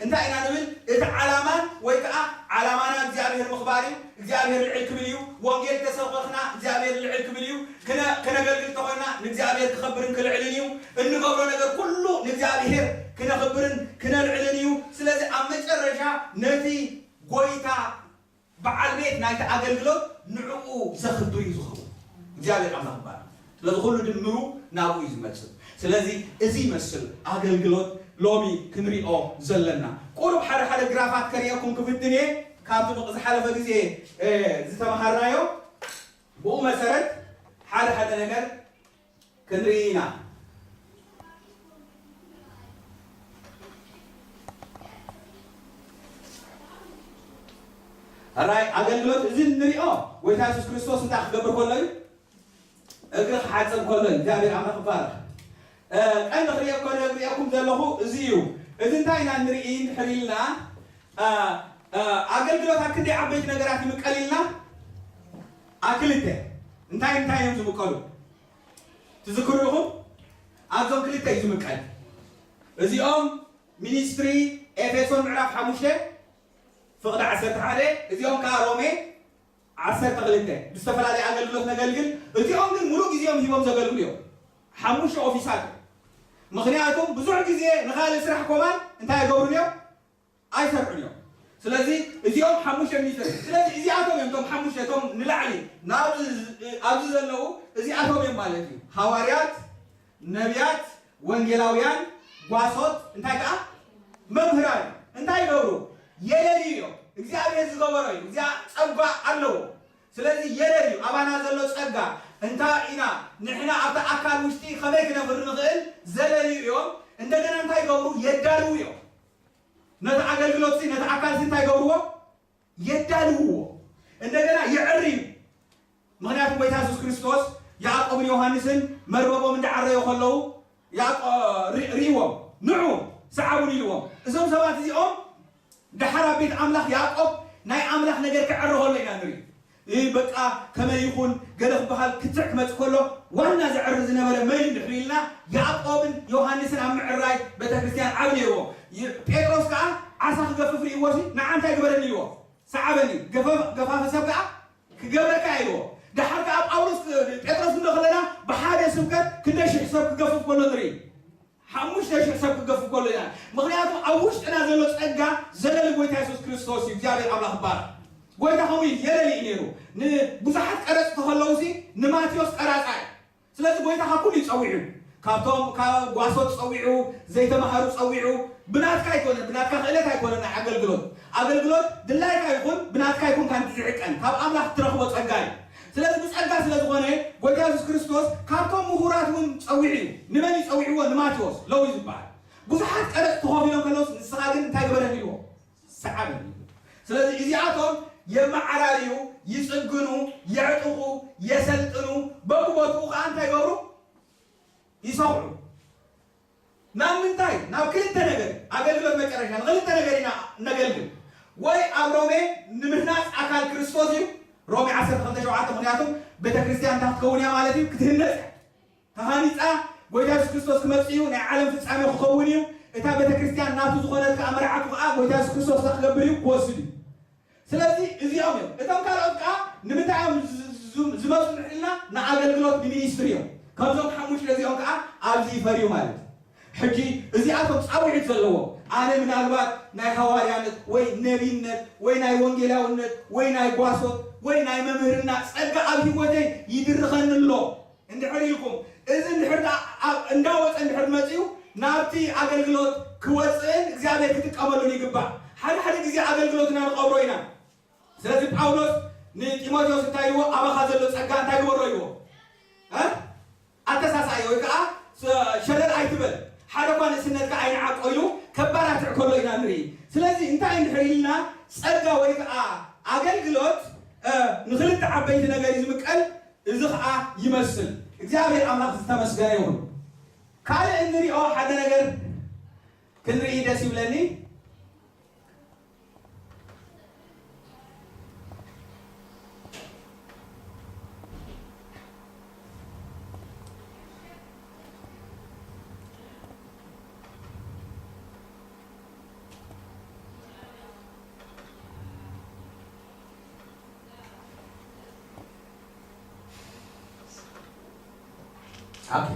እንታይ ኢና ንብል? እቲ ዓላማን ወይ ከዓ ዓላማና እግዚኣብሔር ምኽባር እዩ። እግዚኣብሔር ልዕል ክብል እዩ። ወንጌል ተሰበኽና እግዚኣብሔር ልዕል ክብል እዩ። ክነ-፣ ክነገልግል እንተኾይና ንእግዚኣብሔር ክኸብርን ክልዕልን እዩ። እንገብሮ ነገር ኩሉ ንእግዚኣብሔር ክነኽብርን ክነልዕልን እዩ። ስለዚ ኣብ መጨረሻ ነቲ ጎይታ በዓል ቤት ናይቲ ኣገልግሎት ንዕኡ ዘኽብር እዩ ዝኸውን። እግዚኣብሔር ኣምላኽ ይባረክ። ስለዚ ኩሉ ድምሩ ናብኡ እዩ ዝመጽእ። ስለዚ እዚ ይመስል ኣገልግሎት ሎሚ ክንሪኦ ዘለና። ቁሩብ ሓደ ሓደ ግራፋት ከርእየኩም ክፍትን እየ። ካብቲ ብቅ-፣ ዝሓለፈ ግዜ፣ እ፣ ዝተምሃርናዮ ብኡ መሰረት ሓደ ሓደ ነገር ክንርኢ ኢና። ሕራይ ኣገልግሎት እዚ እንሪኦ ጎይታ የሱስ ክርስቶስ እንታይ ክገብር ከሎ እዩ? እግሪ ክሓጽብ ከሎ እዩ። እግዚኣብሔር ኣምላኽ ይባረኽ። እ፣ ቀንዲ ክርእዮ ከሎ፣ ክርእየኩም ዘለኹ እዚ እዩ። እዚ እንታይ ኢና ንርኢ እንድሕር ኢልና፣ እ፣ እ፣ ኣገልግሎት ኣብ ክንደይ ዓበይቲ ነገራት ይምቀል ኢልና? ኣብ ክልተ። እንታይ እንታይ እዮም ዝምቀሉ? ትዝክሩ ኢኹም? ኣብዞም ክልተ እዩ ዝምቀል። እዚኦም ሚኒስትሪ ኤፌሶን ምዕራፍ ሓሙሽተ ፍቕዲ ዓሰርተ ሓደ፣ እዚኦም ከዓ ሮሜ ዓሰርተ ክልተ። ብዝተፈላለየ ኣገልግሎት ነገልግል፣ እዚኦም ግን ሙሉእ ግዜኦም ሂቦም ዘገልግሉ እዮም። ሓሙሽተ ኦፊሳት እዮም። ምኽንያቱም ብዙሕ ግዜ ንኻልእ ስራሕ ኮማን እንታይ ኣይገብሩን እዮም? ኣይሰርሑን እዮም። ስለዚ እዚኦም ሓሙሽተ ሚኒስትሪ፣ ስለዚ እዚኣቶም እዮም እቶም ሓሙሽተ፣ እቶም ንላዕሊ ናብዚ፣ ኣብዚ ዘለዉ እዚኣቶም እዮም ማለት እዩ። ሃዋርያት፣ ነቢያት፣ ወንጌላውያን፣ ጓሶት፣ እንታይ ከዓ መምህራን እዮም። እንታይ ይገብሩ? የለልዩ እዮም። እግዚኣብሔር ዝገበሮ እዩ። እዚኣ ጸጋ ኣለዎ። ስለዚ የለልዩ ኣባና ዘሎ ጸጋ እንታይ ኢና ንሕና ኣብቲ ኣካል ውሽጢ ከመይ ክነፍሪ ንኽእል ዘለልዩ እዮም። እንደገና እንታይ ይገብሩ? የዳልዉ እዮም። ነቲ ኣገልግሎት ሲ ነቲ ኣካል ሲ እንታይ ይገብርዎ? የዳልውዎ። እንደገና የዕርዩ። ምክንያቱ ጎይታ የሱስ ክርስቶስ ያዕቆብን ዮሃንስን መርበቦም እንዳዓረዩ ከለዉ ያዕቆ- ሪ- ሪእዎም፣ ንዑ ሰዓቡን ኢልዎም። እዞም ሰባት እዚኦም ደሓር ኣብ ቤት ኣምላኽ ያዕቆብ ናይ ኣምላኽ ነገር ክዕሪ ከሎ ኢና ንርኢ። እ በቃ ከመይ ይኹን ገለ ክበሃል ክትዕ ክመጽእ ከሎ ዋና ዘዕሪ ዝነበረ መን እንድሕር ኢልና ያዕቆብን ዮሃንስን ኣብ ምዕራይ ቤተክርስትያን ዓብ ነይርዎ። ይ- ጴጥሮስ ከዓ ዓሳ ክገፍፍ ርእይዎ ሲ ንዓ እንታይ ግበረኒ ኢልዎ። ሰዓበኒ ገፈ- ገፋፊ ሰብ ከዓ ክገብረካ ኢልዎ። ደሓር ከዓ ጳውሎስ ጴጥሮስ ክንዶ ከለና ብሓደ ስብከት ክንደ ሽሕ ሰብ ክገፍፍ ከሎ ንርኢ። ሓሙሽተ ሽሕ ሰብ ክገፍፍ ከሎ ኢና። ምክንያቱ ኣብ ውሽጥና ዘሎ ጸጋ ዘለሊ ጎይታ የሱስ ክርስቶስ እዩ። እግዚኣብሔር ኣምላኽ ይባረክ። ጎይታ ከምኡ እዩ፣ የለሊ እዩ ነይሩ። ንብዙሓት ቀረጽቲ ከለውሲ ንማቴዎስ ቀራጻ እዩ። ስለዚ ጎይታ ካብ ኩሉ እዩ ጸዊዑ። ካብቶም ካብ ጓሶት ጸዊዑ፣ ዘይተማሃሩ ጸዊዑ። ብናትካ ኣይኮነን፣ ብናትካ ክእለት ኣይኮነን ናይ ኣገልግሎት። ኣገልግሎት ድላይካ ይኹን ብናትካ ይኹን ካንቲ ዝዕቀን ካብ ኣምላኽ እትረኽቦ ጸጋ እዩ። ስለዚ ብጸጋ ስለ ዝኾነ ጎይታ የሱስ ክርስቶስ ካብቶም ምሁራት እውን ጸዊዑ እዩ። ንመን እዩ ጸዊዕዎ? ንማቴዎስ ለዊ ዝበሃል። ብዙሓት ቀረጽ ተኸፊሎም ከለውስ ንስኻ ግን እንታይ ግበረኒ ኢልዎ? ሰዓበኒ። ስለዚ እዚኣቶም የመዓራርዩ፣ ይጽግኑ፣ የዕጥቑ፣ የሰልጥኑ፣ በብቦትኡ ከዓ እንታይ ይገብሩ? ይሰኹዑ። ናብ ምንታይ? ናብ ክልተ ነገር። ኣገልግሎት መጨረሻ ንክልተ ነገር ኢና ነገልግል። ወይ ኣብ ሮሜ ንምህናፅ ኣካል ክርስቶስ እዩ፣ ሮሜ ዓሰርተ ክልተ ሸውዓተ። ምክንያቱም ቤተ ክርስቲያን እንታይ ክትከውን እያ ማለት እዩ? ክትህነፅ እያ። ተሃኒፃ ጎይታ የሱስ ክርስቶስ ክመፅእ እዩ፣ ናይ ዓለም ፍፃሜ ክኸውን እዩ። እታ ቤተ ክርስቲያን ናቱ ዝኾነት ከዓ መርዓቱ ከዓ ጎይታ የሱስ ክርስቶስ እንታይ ክገብር እዩ? ክወስድ እዩ። ስለዚ እዚኦም እዮም። እቶም ካልኦት ከዓ ንምንታይ እዮም ዝ- ዝ- ዝመፁ ንሕልና ንኣገልግሎት ንሚኒስትሪ እዮም። ከምዞም ሓሙሽተ እዚኦም ከዓ ኣብዚ ይፈርዩ ማለት እዩ። ሕጂ እዚኣቶም ፃውዒት ዘለዎ ኣነ ምናልባት ናይ ሃዋርያነት ወይ ነቢነት ወይ ናይ ወንጌላውነት ወይ ናይ ጓሶት ወይ ናይ መምህርና ፀጋ ኣብ ህይወተይ ይድርኸኒ ኣሎ እንድሕር ኢልኩም፣ እዚ እንድሕር ደኣ ኣብ- እንዳወፀ እንድሕር መፅዩ ናብቲ ኣገልግሎት ክወፅእን እግዚኣብሔር ክጥቀመሉን ይግባእ። ሓደ ሓደ ግዜ ኣገልግሎትና ንቐብሮ ኢና። ስለዚ ጳውሎስ ንጢሞቴዎስ እንታይ ኢልዎ? ኣባኻ ዘሎ ጸጋ እንታይ ግበሮ ኢልዎ? እ? ኣተሳሳዮ ወይ ከዓ ሸለል ኣይትበል። ሓደ እኳ ንእስነትካ ኣይንዓቆ ኢሉ ከባራትዕ ከሎ ኢና ንርኢ። ስለዚ እንታይ እንድሕር ኢልና ጸጋ ወይ ከዓ ኣገልግሎት ንክልተ ዓበይቲ ነገር እዩ ዝምቀል። እዚ ከዓ ይመስል። እግዚኣብሔር ኣምላኽ ዝተመስገነ ይኹን። ካልእ እንሪኦ ሓደ ነገር ክንርኢ ደስ ይብለኒ። ኦኬ።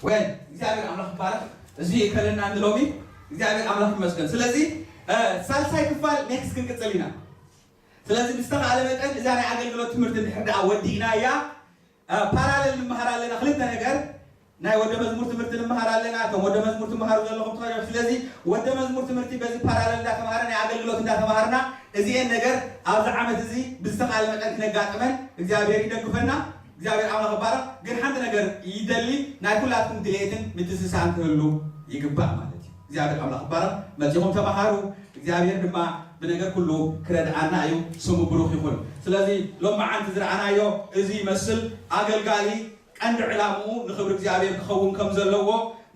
ወይ እግዚኣብሔር ኣምላኽ ይባረክ። እዚ ይከለና ንሎሚ እግዚኣብሔር ኣምላኽ ይመስገን። ስለዚ ሳልሳይ ክፋል ኔክስት ክንቅፅል ኢና። ስለዚ ብዝተኻእለ መጠን እዛ ናይ ኣገልግሎት ትምህርቲ እንድሕር ደኣ ወዲእና እያ ፓራለል ንምሃር ኣለና ክልተ ነገር ናይ ወደ መዝሙር ትምህርቲ ንምሃር ኣለና። እቶም ወደ መዝሙር ትምሃሩ ዘለኹም ትኸ ስለዚ ወደ መዝሙር ትምህርቲ በዚ ፓራለል እንዳተምሃረ ናይ ኣገልግሎት እንዳተምሃርና እዚኤን ነገር ኣብዚ ዓመት እዚ ብዝተኻለ መጠን ክነጋጥመን እግዚኣብሔር ይደግፈና። እግዚኣብሔር ኣምላኽ ይባረኽ። ግን ሓንቲ ነገር ይደሊ ናይ ኩላትኩም ድሌትን ምትስሳን ክህሉ ይግባእ ማለት እዩ። እግዚኣብሔር ኣምላኽ ይባረኽ። መፂኹም ተምሃሩ። እግዚኣብሔር ድማ ብነገር ኩሉ ክረድኣና እዩ። ስሙ ብሩኽ ይኹን። ስለዚ ሎም መዓንቲ ዝረኣናዮ እዚ ይመስል። ኣገልጋሊ ቀንዲ ዕላምኡ ንኽብሪ እግዚኣብሔር ክኸውን ከም ዘለዎ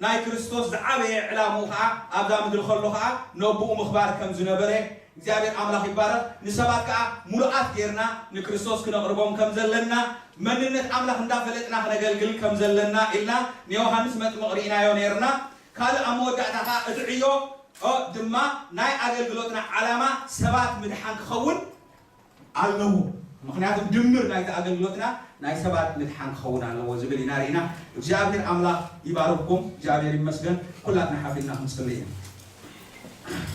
ናይ ክርስቶስ ዝዓበየ ዕላምኡ ከዓ ኣብዛ ምድሪ ከሎ ከዓ ነብኡ ምኽባር ከም ዝነበረ እግዚኣብሔር ኣምላኽ ይባረኽ። ንሰባት ከዓ ሙሉኣት ጌርና ንክርስቶስ ክነቕርቦም ከም ዘለና መንነት ኣምላኽ እንዳፈለጥና ክነገልግል ከም ዘለና ኢልና ንዮሃንስ መጥምቕ ርኢናዮ ነይርና። ካልእ ኣብ መወዳእታ ከዓ እቲ ዕዮ ኦ ድማ ናይ ኣገልግሎትና ዓላማ ሰባት ምድሓን ክኸውን ኣለዎ። ምክንያቱም ድምር ናይቲ ኣገልግሎትና ናይ ሰባት ምድሓን ክኸውን ኣለዎ ዝብል ኢና ርኢና። እግዚኣብሔር ኣምላኽ ይባርኩም። እግዚኣብሔር ይመስገን። ኩላትና ሓፊልና ክንፅሊ ኢና።